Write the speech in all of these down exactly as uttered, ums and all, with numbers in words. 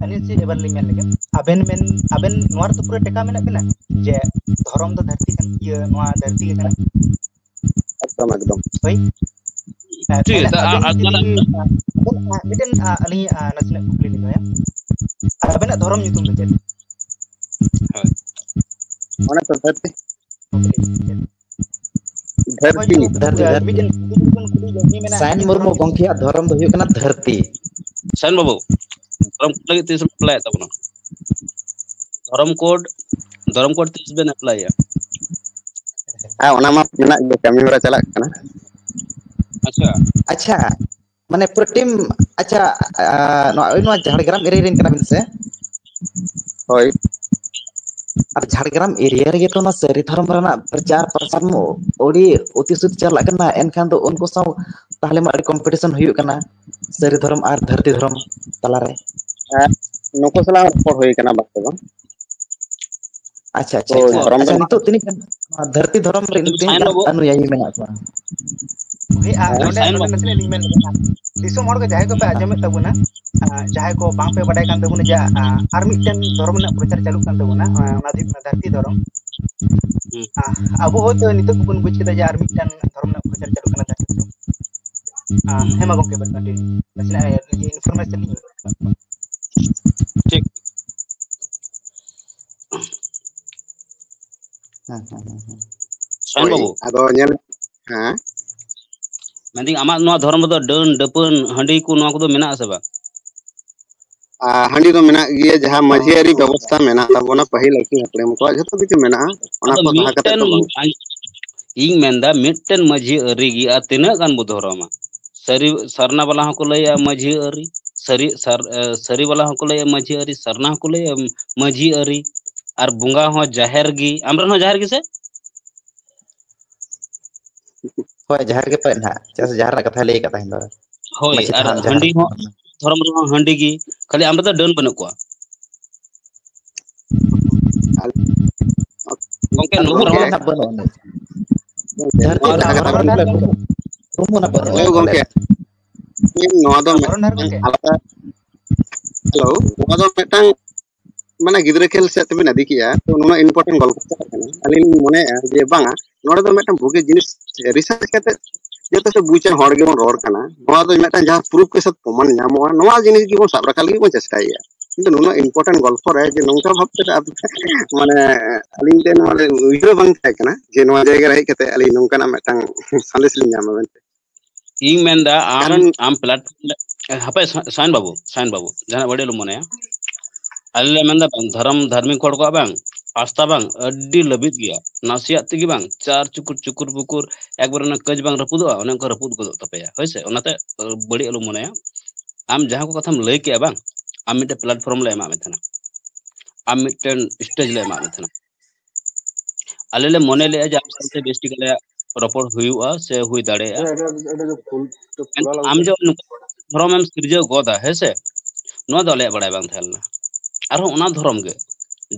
ᱟᱹᱞᱤᱧ ᱪᱮᱫ ᱮᱵᱟᱨ ᱞᱤᱧ ᱢᱮᱱ ᱞᱮᱜᱮ, ᱟᱵᱮᱱ ᱢᱮᱱ, ᱟᱵᱮᱱ ᱱᱚᱣᱟ ᱨᱮᱫᱚ ᱯᱩᱨᱟᱹ ᱴᱮᱠᱟ ᱢᱮᱱᱟᱜ ᱵᱮᱱᱟ ᱡᱮ ᱫᱷᱚᱨᱚᱢ ᱫᱚ ᱫᱷᱟᱹᱨᱛᱤ ᱠᱟᱱᱟ, ᱤᱭᱟᱹ, ᱱᱚᱣᱟ ᱫᱷᱟᱹᱨᱛᱤ ᱜᱮ ᱠᱟᱱᱟ? ᱮᱠᱫᱚᱢ ᱮᱠᱫᱚᱢ᱾ ᱦᱳᱭ᱾ ᱦᱮᱸ, ᱴᱷᱤᱠ ᱛᱟᱦᱞᱮ ᱜᱮᱭᱟ, ᱟ- ᱟᱵᱮᱱ ᱟ- ᱡᱩᱫᱤ ᱟᱵᱮᱱᱟᱜ ᱞᱤᱧ, ᱟ, ᱟᱵᱮᱱ, ᱟ, ᱢᱤᱫᱴᱮᱱ, ᱟ, ᱟᱹᱞᱤᱧ, ᱟ, ᱱᱟᱥᱮᱱᱟᱜ ᱠᱩᱠᱞᱤ ᱞᱤᱧ ᱫᱚᱦᱚᱭᱟ, ᱟᱵᱮᱱᱟᱜ ᱫᱷᱚᱨᱚᱢ ᱧᱩᱛᱩᱢ ᱫᱚ ᱪᱮᱫ? ᱦᱳᱭ᱾ ᱚᱱᱮ ᱛᱚ ᱫᱷᱟᱹᱨᱛᱤ᱾ ᱦᱳᱭ, ᱫᱷᱟᱹᱨᱛᱤ᱾ ᱡᱩᱫᱤ, ᱫᱷᱟᱹᱨᱛᱤ, ᱟ, ᱫᱷᱟᱹᱨᱛᱤ᱾ ᱢᱤᱫᱴᱮᱱ ᱠᱩᱠᱞᱤ ᱡᱩᱫᱤ ᱵᱮᱱ ᱠᱩᱞᱤ ᱞᱤᱧᱟ, ᱢᱮᱱᱟ, ᱥᱟᱭᱟᱱ ᱟᱹᱞᱤᱧ ᱢᱩᱨᱢᱩ ᱫᱷᱚᱨᱚᱢ ᱧᱩᱛᱩᱢ ᱜᱚᱢᱠᱮᱭᱟᱜ ᱫᱷᱚᱨᱚᱢ ᱫᱚ ᱦᱩᱭᱩᱜ ᱠᱟᱱᱟ ᱫᱷᱟᱹᱨᱛᱤ᱾ ᱥᱟᱭᱟᱱ ᱵᱟᱹᱵᱩ, ᱫᱷᱚᱨᱚᱢ ᱠᱳᱰ ᱞᱟᱹᱜᱤᱫ ᱛᱤᱥ ᱵᱮᱱ ᱮᱯᱞᱟᱭᱮᱫ ᱛᱟᱵᱚᱱᱟ? ᱫᱷᱚᱨᱚᱢ ᱠᱳᱰ, ᱫᱷᱚᱨᱚᱢ ᱠᱳᱰ ᱛᱤᱥ ᱵᱮᱱ ᱮᱯᱞᱟᱭᱟ? ᱦᱮᱸ, ᱚᱱᱟ ᱢᱟ ᱢᱮᱱᱟᱜ ᱜᱮ, ᱠᱟᱹᱢᱤ ᱦᱚᱨᱟ ᱪᱟᱞᱟᱜ ᱠᱟᱱᱟ᱾ ᱟᱪᱪᱷᱟ᱾ ᱟᱪᱪᱷᱟ, ᱢᱟᱱᱮ ᱯᱩᱨᱟᱹ ᱴᱤᱢ, ᱟᱪᱪᱷᱟ, ᱟ, ᱱᱚᱣᱟ, ᱱᱚᱣᱟ ᱡᱷᱟᱲᱜᱨᱟᱢ ᱮᱨᱤᱭᱟ ᱨᱮᱱ ᱠᱟᱱᱟ ᱵᱤᱱ ᱥᱮ? ᱦᱳᱭ᱾ ᱟᱨ ᱡᱷᱟᱲᱜᱨᱟᱢ ᱮᱨᱤᱭᱟ ᱨᱮᱜᱮ ᱛᱚ ᱚᱱᱟ ᱥᱟᱹᱨᱤ ᱫᱷᱚᱨᱚᱢ ᱨᱮᱱᱟᱜ ᱯᱨᱚᱪᱟᱨ ᱯᱨᱚᱥᱟᱨ ᱢᱟ ᱟᱹᱰᱤ ᱚᱛᱤ ᱥᱩᱫ ᱪᱟᱞᱟᱜ ᱠᱟᱱᱟ, ᱮᱱᱠᱷᱟᱱ ᱫᱚ ᱩᱱᱠᱩ ᱥᱟᱶ ᱛᱟᱦᱚᱞᱮ ᱢᱟ ᱟᱹᱰᱤ ᱠᱚᱢᱯᱤᱴᱤᱥᱚᱱ ᱦᱩᱭᱩᱜ ᱠᱟᱱᱟ ᱥᱟᱹᱨᱤ ᱫᱷᱚᱨᱚᱢ ᱟᱨ ᱫᱷᱟᱹᱨᱛᱤ ᱫᱷᱚᱨᱚᱢ ᱛᱟᱞᱟᱨᱮ᱾ ᱦᱮᱸ, ᱱᱩᱠᱩ ᱥᱟᱞᱟᱜ ᱦᱚᱸ ᱨᱚᱯᱚᱲ ᱦᱩᱭ ᱠᱟᱱᱟ ᱵᱟᱨ ᱯᱮ ᱫᱚᱢ᱾ ᱟᱪᱪᱷᱟ, ᱟᱪᱪᱷᱟ, ᱛᱚ ᱟᱪᱪᱷᱟ᱾ ᱫᱷᱚᱨᱚᱢ ᱫᱚ ᱟᱪᱪᱷᱟ, ᱱᱟᱜ ᱱᱤᱛᱚᱜ ᱛᱤᱱᱟᱹᱜ ᱜᱟᱱ ᱱᱚᱣᱟ ᱫᱷᱟᱹᱨᱛᱤ ᱫᱷᱚᱨᱚᱢ ᱨᱮ ᱛᱚᱵᱮ ᱛᱤᱱᱟᱹᱜ ᱥᱟᱭᱱ ᱜᱟᱱ ᱵᱟᱹᱵᱩ, ᱚᱱᱩᱭᱟᱭᱤ ᱢᱮᱱᱟᱜ ᱠᱚᱣᱟ? ᱦᱳᱭ, ᱟ, ᱦᱮᱸ᱾ ᱱᱚᱰᱮ, ᱥᱟᱭᱱ ᱱᱚᱰᱮ ᱵᱟᱹᱵᱩ᱾ ᱱᱟᱥᱮᱱᱟᱜ ᱞᱤᱧ ᱢᱮᱱ ᱞᱮᱜᱮ, ᱟ, ᱫᱤᱥᱚᱢ ᱦᱚᱲ ᱠᱚ ᱡᱟᱦᱟᱸᱭ ᱠᱚᱯᱮ ᱟᱸᱡᱚᱢᱮᱫ ᱛᱟᱵᱚᱱᱟ, ᱟ, ᱡᱟᱦᱟᱸᱭ ᱠᱚ ᱵᱟᱝᱯᱮ ᱵᱟᱰᱟᱭ ᱠᱟᱱ ᱛᱟᱵᱚᱱᱟ ᱡᱮ, ᱟ, ᱟᱨ ᱢᱤᱫᱴᱮᱱ ᱫᱷᱚᱨᱚᱢ ᱨᱮᱱᱟᱜ ᱯᱨᱚᱪᱟᱨ ᱪᱟᱹᱞᱩᱜ ᱠᱟᱱ ᱛᱟᱵᱚᱱᱟ, ᱟ, ᱚᱱᱟ ᱫᱚ ᱦᱩᱭᱩᱜ ᱠᱟᱱᱟ ᱫᱷᱟᱹᱨᱛᱤ ᱫᱷᱚᱨᱚᱢ᱾ ᱦᱩᱸ᱾ ᱟ, ᱟᱵᱚ ᱦᱚᱭᱛᱳ ᱱᱤᱛᱚᱜ ᱜᱮᱵᱚᱱ ᱵᱩᱡᱽ ᱠᱮᱫᱟ ᱡᱮ ᱟᱨ ᱢᱤᱫᱴᱮᱱ ᱫᱷᱚᱨᱚᱢ ᱨᱮᱱᱟᱜ ᱯᱨᱚᱪᱟᱨ ᱪᱟᱹᱞᱩᱜ ᱠᱟᱱᱟ ᱫᱷᱟᱹᱨᱛᱤ ᱫᱷᱚᱨᱚᱢ᱾ ᱟ, ᱦᱮᱸ ᱢᱟ ᱜᱚᱢᱠᱮ, ᱮᱵᱟᱨ continue᱾ ᱱᱟᱥᱮᱱᱟᱜ ᱤᱭᱟᱹ information ᱞᱤᱧ ᱮᱢᱟ ᱠᱚᱣᱟ᱾ ᱴᱷᱤᱠ᱾ ᱦᱮᱸ, ᱦᱮᱸ, ᱦᱮᱸ, ᱦᱮᱸ᱾ ᱥᱚᱭᱮᱱ ᱦᱳᱭ, ᱵᱟᱹᱵᱩ, ᱟᱫᱚ ᱧᱮᱞ, ᱦᱮᱸ᱾ ᱢᱮᱱᱫᱟᱹᱧ ᱟᱢᱟᱜ ᱱᱚᱣᱟ ᱫᱷᱚᱨᱚᱢ ᱨᱮᱫᱚ ᱰᱟᱹᱱ, ᱰᱟᱹᱯᱟᱹᱱ, ᱦᱟᱺᱰᱤ ᱠᱚ ᱱᱚᱣᱟ ᱠᱚᱫᱚ ᱢᱮᱱᱟᱜ ᱟᱥᱮ ᱵᱟᱝ? ᱟᱨ ᱦᱟᱺᱰᱤ ᱫᱚ ᱢᱮᱱᱟᱜ ᱜᱮᱭᱟ, ᱡᱟᱦᱟᱸ ᱢᱟᱹᱡᱷᱤ ᱟᱹᱨᱤ ᱵᱮᱵᱚᱥᱛᱷᱟ ᱢᱮᱱᱟᱜ ᱛᱟᱵᱚᱱᱟ, ᱯᱟᱹᱦᱤᱞ ᱟᱹᱜᱤᱞ ᱦᱟᱯᱲᱟᱢ ᱠᱚᱣᱟᱜ ᱡᱷᱚᱛᱚ ᱠᱤᱪᱷᱩ ᱢᱮᱱᱟᱜᱼᱟ, ᱚᱱᱟ ᱟᱫᱚ ᱠᱚ ᱥᱟᱦᱟ ᱠᱟᱛᱮ ᱢᱤᱫᱴᱮᱱ ᱫᱚ ᱵᱟᱝ᱾ ᱤᱧ ᱢᱮᱱᱫᱟ ᱢᱤᱫᱴᱮᱱ ᱢᱟᱹᱡᱷᱤ ᱟᱹᱨᱤ ᱜᱮ ᱟᱨ ᱛᱤᱱᱟᱹᱜ ᱜᱟᱱ ᱵᱚ ᱫᱷᱚᱨᱚᱢᱟ? ᱥᱟᱹᱨᱤ ᱥᱟᱨᱱᱟ ᱵᱟᱞᱟ ᱦᱚᱸᱠᱚ ᱞᱟᱹᱭᱟ ᱢᱟᱹᱡᱷᱤ ᱟᱹᱨᱤ, ᱥᱟᱹᱨᱤ ᱥᱟᱨ-, ᱮ, ᱥᱟᱹᱨᱤ ᱵᱟᱞᱟ ᱦᱚᱸᱠᱚ ᱞᱟᱹᱭᱟ ᱢᱟᱹᱡᱷᱤ ᱟᱹᱨᱤ, ᱥᱟᱨᱱᱟ ᱦᱚᱸᱠᱚ ᱞᱟᱹᱭᱟ ᱢᱟᱹᱡᱷᱤ ᱟᱹᱨᱤ, ᱟᱨ ᱵᱚᱸᱜᱟ ᱦᱚᱸ ᱡᱟᱦᱮᱨ ᱜᱮ᱾ ᱟᱢ ᱨᱮᱱ ᱦᱚᱸ ᱡᱟᱦᱮᱨ ᱜᱮ ᱥᱮ? ᱦᱳᱭ, ᱡᱟᱦᱮᱨ ᱜᱮ ᱯᱟᱞᱮᱫ ᱱᱟᱦᱟᱜ, ᱪᱮᱫᱟᱜ ᱥᱮ ᱡᱟᱦᱮᱨ ᱨᱮᱱᱟᱜ ᱠᱟᱛᱷᱟᱭ ᱞᱟᱹᱭ ᱟᱠᱟᱫ ᱛᱟᱦᱮᱸ ᱫᱚ᱾ ᱦᱳᱭ, ᱢᱟᱹᱡᱷᱤ ᱟᱨ ᱛᱷᱟᱱ ᱡᱟᱦᱮᱨ ᱦᱟᱺᱰᱤ ᱦᱚᱸ ᱫᱷᱚᱨᱚᱢ ᱨᱮᱦᱚᱸ ᱦᱟᱺᱰᱤ ᱜᱮ, ᱠᱷᱟᱹᱞᱤ ᱟᱢ ᱨᱮᱫᱚ ᱰᱟᱹᱱ ᱵᱟᱹᱱᱩᱜ ᱠᱚᱣᱟ᱾ ᱜᱚᱝᱠᱮ, ᱟᱨ ᱱᱩᱠᱩ ᱫᱷᱚᱨᱚᱢ ᱨᱚᱲ ᱨᱮᱱᱟᱜ ᱵᱟᱹᱱᱩᱜ ᱟᱹᱱᱤᱡ᱾ ᱜᱚᱝᱠᱮ, ᱫᱷᱟᱹᱨᱛᱤ ᱱᱚᱣᱟ ᱨᱮᱱᱟᱜ ᱡᱟᱦᱟᱸ ᱫᱷᱚᱨᱚᱢ ᱠᱟᱛᱷᱟ ᱨᱮᱱᱟᱜ ᱵᱮᱱ ᱵᱟᱹᱱᱩᱜ, ᱫᱷᱚᱨᱚᱢ ᱨᱮᱱᱟᱜ ᱵᱟᱹᱱᱩᱜ ᱦᱳᱭ ᱟᱹᱱᱤᱡ ᱜᱚᱝᱠᱮ, ᱯᱟᱞᱮᱫ᱾ ᱱᱚᱣᱟ ᱫᱚ ᱦᱮᱸ, ᱢᱤᱫᱴᱟᱝ ᱵᱚᱨᱚᱱ ᱫᱷᱟᱨ ᱜᱚᱝᱠᱮ᱾ ᱟᱞᱟᱫᱟ, ᱦᱮᱞᱳ, ᱱᱚᱣᱟ ᱫᱚ ᱢᱤᱫᱴᱟᱝ ᱢᱟᱱᱮ ᱜᱤᱫᱽᱨᱟᱹ ᱠᱷᱮᱞ ᱥᱮᱫ ᱛᱮᱵᱤᱱ ᱤᱫᱤ ᱠᱮᱜᱼᱟ, ᱛᱚ ᱱᱩᱱᱟᱹᱜ ᱤᱢᱯᱚᱨᱴᱮᱱᱴ ᱜᱚᱞᱯᱚ ᱪᱟᱞᱟᱜ ᱠᱟᱱᱟ᱾ ᱟᱹᱞᱤᱧ ᱞᱤᱧ ᱢᱚᱱᱮᱭᱮᱫᱼᱟ ᱡᱮ ᱵᱟᱝᱟ, ᱱᱚᱰᱮ ᱫᱚ ᱢᱤᱫᱴᱟᱝ ᱵᱷᱩᱜᱤ ᱡᱤᱱᱤᱥ ᱨᱤᱥᱟᱨᱪ ᱠᱟᱛᱮ ᱡᱚᱛᱚ ᱥᱮ ᱵᱩᱡᱟᱱ ᱦᱚᱲ ᱜᱮᱵᱚᱱ ᱨᱚᱲ ᱠᱟᱱᱟ᱾ ᱱᱚᱣᱟ ᱫᱚ ᱢᱤᱫᱴᱟᱝ ᱡᱟᱦᱟᱸ ᱯᱨᱩᱯ ᱠᱮ ᱥᱟᱛ ᱯᱨᱚᱢᱟᱱ ᱧᱟᱢᱚᱜᱼᱟ, ᱱᱚᱣᱟ ᱡᱤᱱᱤᱥ ᱜᱮᱵᱚᱱ ᱥᱟᱵ ᱨᱟᱠᱟᱵ ᱞᱟᱹᱜᱤᱫ ᱵᱚᱱ ᱪᱮᱥᱴᱟᱭᱮᱫᱼᱟ᱾ ᱠᱤᱱᱛᱩ ᱱᱩᱱᱟᱹᱜ ᱤᱢᱯᱚᱨᱴᱮᱱᱴ ᱜᱚᱞᱯᱚ ᱨᱮ ᱡᱮ ᱱᱚᱝᱠᱟ ᱵᱷᱟᱵ ᱛᱮ ᱟᱯᱮ, ᱢᱟᱱᱮ, ᱟᱹᱞᱤᱧ ᱴᱷᱮᱱ ᱱᱚᱣᱟ ᱩᱭᱦᱟᱹᱨ ᱵᱟᱝ ᱛᱟᱦᱮᱸ ᱠᱟᱱᱟ ᱡᱮ ᱱᱚᱣᱟ ᱡᱟᱭᱜᱟ ᱨᱮ ᱦᱮᱡ ᱠᱟᱛᱮ ᱟᱹᱞᱤᱧ ᱱᱚᱝᱠᱟᱱᱟᱜ ᱢᱤᱫᱴᱟᱝ ᱥᱟᱸᱫᱮᱥ ᱞᱤᱧ ᱧᱟᱢᱟ ᱢᱮᱱᱛᱮ᱾ ᱤᱧ ᱢᱮᱱᱫᱟ ᱟᱢ ᱠᱟᱨᱚᱱ ᱟᱢ ᱯᱞᱟᱴᱯᱷᱚᱨᱢ ᱨᱮ, ᱦᱟᱯᱮ ᱥᱟ- ᱥᱟᱭᱚᱱ ᱵᱟᱹᱵᱩ, ᱥᱟᱭᱚᱱ ᱵᱟᱹᱵᱩ, ᱡᱟᱦᱟᱱᱟᱜ ᱵᱟᱹᱲᱤᱡ ᱟᱞᱚᱢ ᱢᱚᱱᱮᱭᱟ᱾ ᱟᱞᱮ ᱞᱮ ᱢᱮᱱᱫᱟ ᱵᱟᱝ, ᱫᱷᱚᱨᱚᱢ ᱫᱷᱟᱨᱢᱤᱠ ᱦᱚᱲ ᱠᱚᱣᱟᱜ ᱵᱟᱝ, ᱟᱥᱛᱟ ᱵᱟᱝ ᱟᱹᱰᱤ ᱞᱟᱹᱵᱤᱫ ᱜᱮᱭᱟ᱾ ᱱᱟᱥᱮᱭᱟᱜ ᱛᱮᱜᱮ ᱵᱟᱝ, ᱪᱟᱨ ᱪᱩᱠᱩᱨ ᱪᱩᱠᱩᱨ ᱵᱩᱠᱩᱨ, ᱮᱠᱵᱟᱨᱮ ᱚᱱᱟ ᱠᱟᱹᱡ ᱵᱟᱝ ᱨᱟᱹᱯᱩᱫᱚᱜᱼᱟ, ᱚᱱᱮ ᱚᱱᱠᱟ ᱨᱟᱹᱯᱩᱫ ᱜᱚᱫᱚᱜ ᱛᱟᱯᱮᱭᱟ, ᱦᱳᱭ ᱥᱮ? ᱚᱱᱟᱛᱮ ᱵᱟᱹᱲᱤᱡ ᱟᱞᱚᱢ ᱢᱚᱱᱮᱭᱟ᱾ ᱟᱢ ᱡᱟᱦᱟᱸ ᱠᱚ ᱠᱟᱛᱷᱟᱢ ᱞᱟᱹᱭ ᱠᱮᱜᱼᱟ ᱵᱟᱝ, ᱟᱢ ᱢᱤᱫᱴᱮᱱ ᱯᱞᱟᱴᱯᱷᱚᱨᱢ ᱞᱮ ᱮᱢᱟᱜ ᱢᱮ ᱛᱟᱦᱮᱱᱟ, ᱟᱢ ᱢᱤᱫᱴᱮᱱ ᱥᱴᱮᱡᱽ ᱞᱮ ᱮᱢᱟᱜ ᱢᱮ ᱛᱟᱦᱮᱱᱟ᱾ ᱟᱞᱮ ᱞᱮ ᱢᱚᱱᱮ ᱞᱮᱜᱼᱟ ᱡᱮ ᱟᱢ ᱥᱟᱶᱛᱮ ᱵᱮᱥ ᱴᱷᱤᱠ ᱟᱞᱮᱭᱟᱜ ᱨᱚᱯᱚᱲ ᱦᱩᱭᱩᱜᱼᱟ ᱥᱮ ᱦᱩᱭ ᱫᱟᱲᱮᱭᱟᱜᱼᱟ᱾ ᱢᱮᱱᱠᱷᱟᱱ ᱟᱢ ᱡᱮ ᱱᱚᱝᱠᱟ ᱫᱷᱚᱨᱚᱢ ᱮᱢ ᱥᱤᱨᱡᱟᱹᱣ ᱜᱚᱫᱟ, ᱦᱮᱸ ᱥᱮ, ᱱᱚᱣᱟ ᱫᱚ ᱟᱞᱮᱭᱟᱜ ᱵᱟᱲᱟᱭ ᱵᱟᱝ ᱛᱟᱦᱮᱸ ᱞᱮᱱᱟ᱾ ᱟᱨᱦᱚᱸ ᱚᱱᱟ ᱫᱷᱚᱨᱚᱢ ᱜᱮ,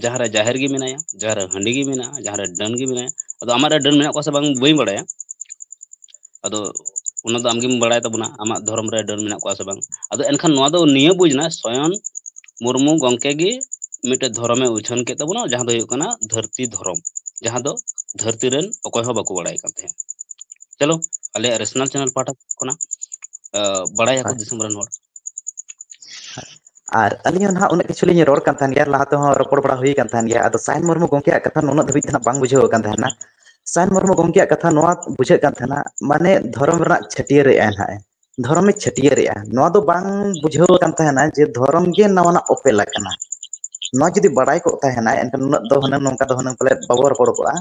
ᱡᱟᱦᱟᱸ ᱨᱮ ᱡᱟᱦᱮᱨ ᱜᱮ ᱢᱮᱱᱟᱭᱟ, ᱡᱟᱦᱟᱸ ᱨᱮ ᱦᱟᱺᱰᱤ ᱜᱮ ᱢᱮᱱᱟᱜᱼᱟ, ᱡᱟᱦᱟᱸ ᱨᱮ ᱰᱟᱹᱱ ᱜᱮ ᱢᱮᱱᱟᱭᱟ, ᱟᱫᱚ ᱟᱢᱟᱜ ᱨᱮ ᱰᱟᱹᱱ ᱢᱮᱱᱟᱜ ᱠᱚᱣᱟ ᱥᱮ ᱵᱟᱝ ᱵᱟᱹᱧ ᱵᱟᱲᱟᱭᱟ, ᱟᱫᱚ ᱚᱱᱟ ᱫᱚ ᱟᱢᱜᱮᱢ ᱵᱟᱲᱟᱭ ᱛᱟᱵᱚᱱᱟ ᱟᱢᱟᱜ ᱫᱷᱚᱨᱚᱢ ᱨᱮ ᱰᱟᱹᱱ ᱢᱮᱱᱟᱜ ᱠᱚᱣᱟ ᱥᱮ ᱵᱟᱝ᱾ ᱟᱫᱚ ᱮᱱᱠᱷᱟᱱ ᱱᱚᱣᱟ ᱫᱚ ᱱᱤᱭᱟᱹ ᱵᱩᱡᱽ ᱮᱱᱟ, ᱥᱚᱭᱚᱱ ᱢᱩᱨᱢᱩ ᱜᱚᱢᱠᱮ ᱜᱮ ᱢᱤᱫᱴᱮᱡ ᱫᱷᱚᱨᱚᱢᱮ ᱩᱪᱷᱟᱹᱱ ᱠᱮᱫ ᱛᱟᱵᱚᱱᱟ, ᱡᱟᱦᱟᱸ ᱫᱚ ᱦᱩᱭᱩᱜ ᱠᱟᱱᱟ ᱫᱷᱟᱹᱨᱛᱤ ᱫᱷᱚᱨᱚᱢ, ᱡᱟᱦᱟᱸ ᱫᱚ ᱫᱷᱟᱹᱨᱛᱤ ᱨᱮᱱ ᱚᱠᱚᱭ ᱦᱚᱸ ᱵᱟᱠᱚ ᱵᱟᱲᱟᱭ ᱠᱟᱱ ᱛᱟᱦᱮᱸᱫ᱾ ᱪᱚᱞᱚ, ᱟᱞᱮᱭᱟᱜ ᱨᱮᱥᱱᱟᱞ ᱪᱮᱱᱮᱞ ᱯᱟᱦᱴᱟ ᱠᱷᱚᱱᱟᱜ, ᱟᱸ, ᱵᱟᱲᱟᱭᱟᱠᱚ ᱦᱳᱭ᱾ ᱫᱤᱥᱚᱢ ᱨᱮᱱ ᱦᱚᱲ᱾ ᱟᱨ ᱟᱹᱞᱤᱧ ᱦᱚᱸ ᱱᱟᱦᱟᱜ ᱩᱱᱟᱹᱜ ᱠᱤᱪᱷᱩ ᱞᱤᱧ ᱨᱚᱲ ᱠᱟᱱ ᱛᱟᱦᱮᱱ ᱜᱮᱭᱟ, ᱞᱟᱦᱟ ᱛᱮᱦᱚᱸ ᱨᱚᱯᱚᱲ ᱵᱟᱲᱟ ᱦᱩᱭ ᱠᱟᱱ ᱛᱟᱦᱮᱱ ᱜᱮᱭᱟ᱾ ᱟᱫᱚ ᱥᱟᱭᱚᱱ ᱢᱩᱨᱢᱩ ᱜᱚᱢᱠᱮᱭᱟᱜ ᱠᱟᱛᱷᱟ ᱱᱩᱱᱟᱹᱜ ᱫᱷᱟᱹᱵᱤᱡ ᱫᱚ ᱱᱟᱦᱟᱜ ᱵᱟᱝ ᱵᱩᱡᱷᱟᱹᱣ ᱠᱟᱱ ᱛᱟᱦᱮᱱᱟ᱾ ᱥᱟᱭᱚᱱ ᱢᱩᱨᱢᱩ ᱜᱚᱢᱠᱮᱭᱟᱜ ᱠᱟᱛᱷᱟ ᱱᱚᱣᱟ ᱵᱩᱡᱷᱟᱹᱜ ᱠᱟᱱ ᱛᱟᱦᱮᱱᱟ, ᱢᱟᱱᱮ ᱫᱷᱚᱨᱚᱢ ᱨᱮᱱᱟᱜ ᱪᱷᱟᱹᱴᱭᱟᱹᱨᱮᱜᱼᱟᱭ ᱱᱟᱦᱟᱜ ᱮ, ᱫᱷᱚᱨᱚᱢᱮ ᱪᱷᱟᱹᱴᱭᱟᱹᱨᱮᱜᱼᱟ᱾ ᱱᱚᱣᱟ ᱫᱚ ᱵᱟᱝ ᱵᱩᱡᱷᱟᱹᱣ ᱠᱟᱱ ᱛᱟᱦᱮᱱᱟ ᱡᱮ ᱫᱷᱚᱨᱚᱢ ᱜᱮ ᱱᱟᱣᱟᱱᱟᱜ ᱚᱯᱮᱞ ᱟᱠᱟᱱᱟ᱾ ᱱᱚᱣᱟ ᱡᱩᱫᱤ ᱵᱟᱲᱟᱭ ᱠᱚᱜ ᱛᱟᱦᱮᱱᱟ, ᱮᱱᱠᱷᱟᱱ ᱱᱩᱱᱟᱹᱜ ᱫᱚ ᱦᱩᱱᱟᱹᱝ, ᱱᱚᱝᱠᱟ ᱫᱚ ᱦᱩᱱᱟᱹᱝ ᱯᱟᱞᱮᱫ ᱵᱟᱵᱚ ᱨᱚᱯᱚᱲ ᱠᱚᱜᱼᱟ᱾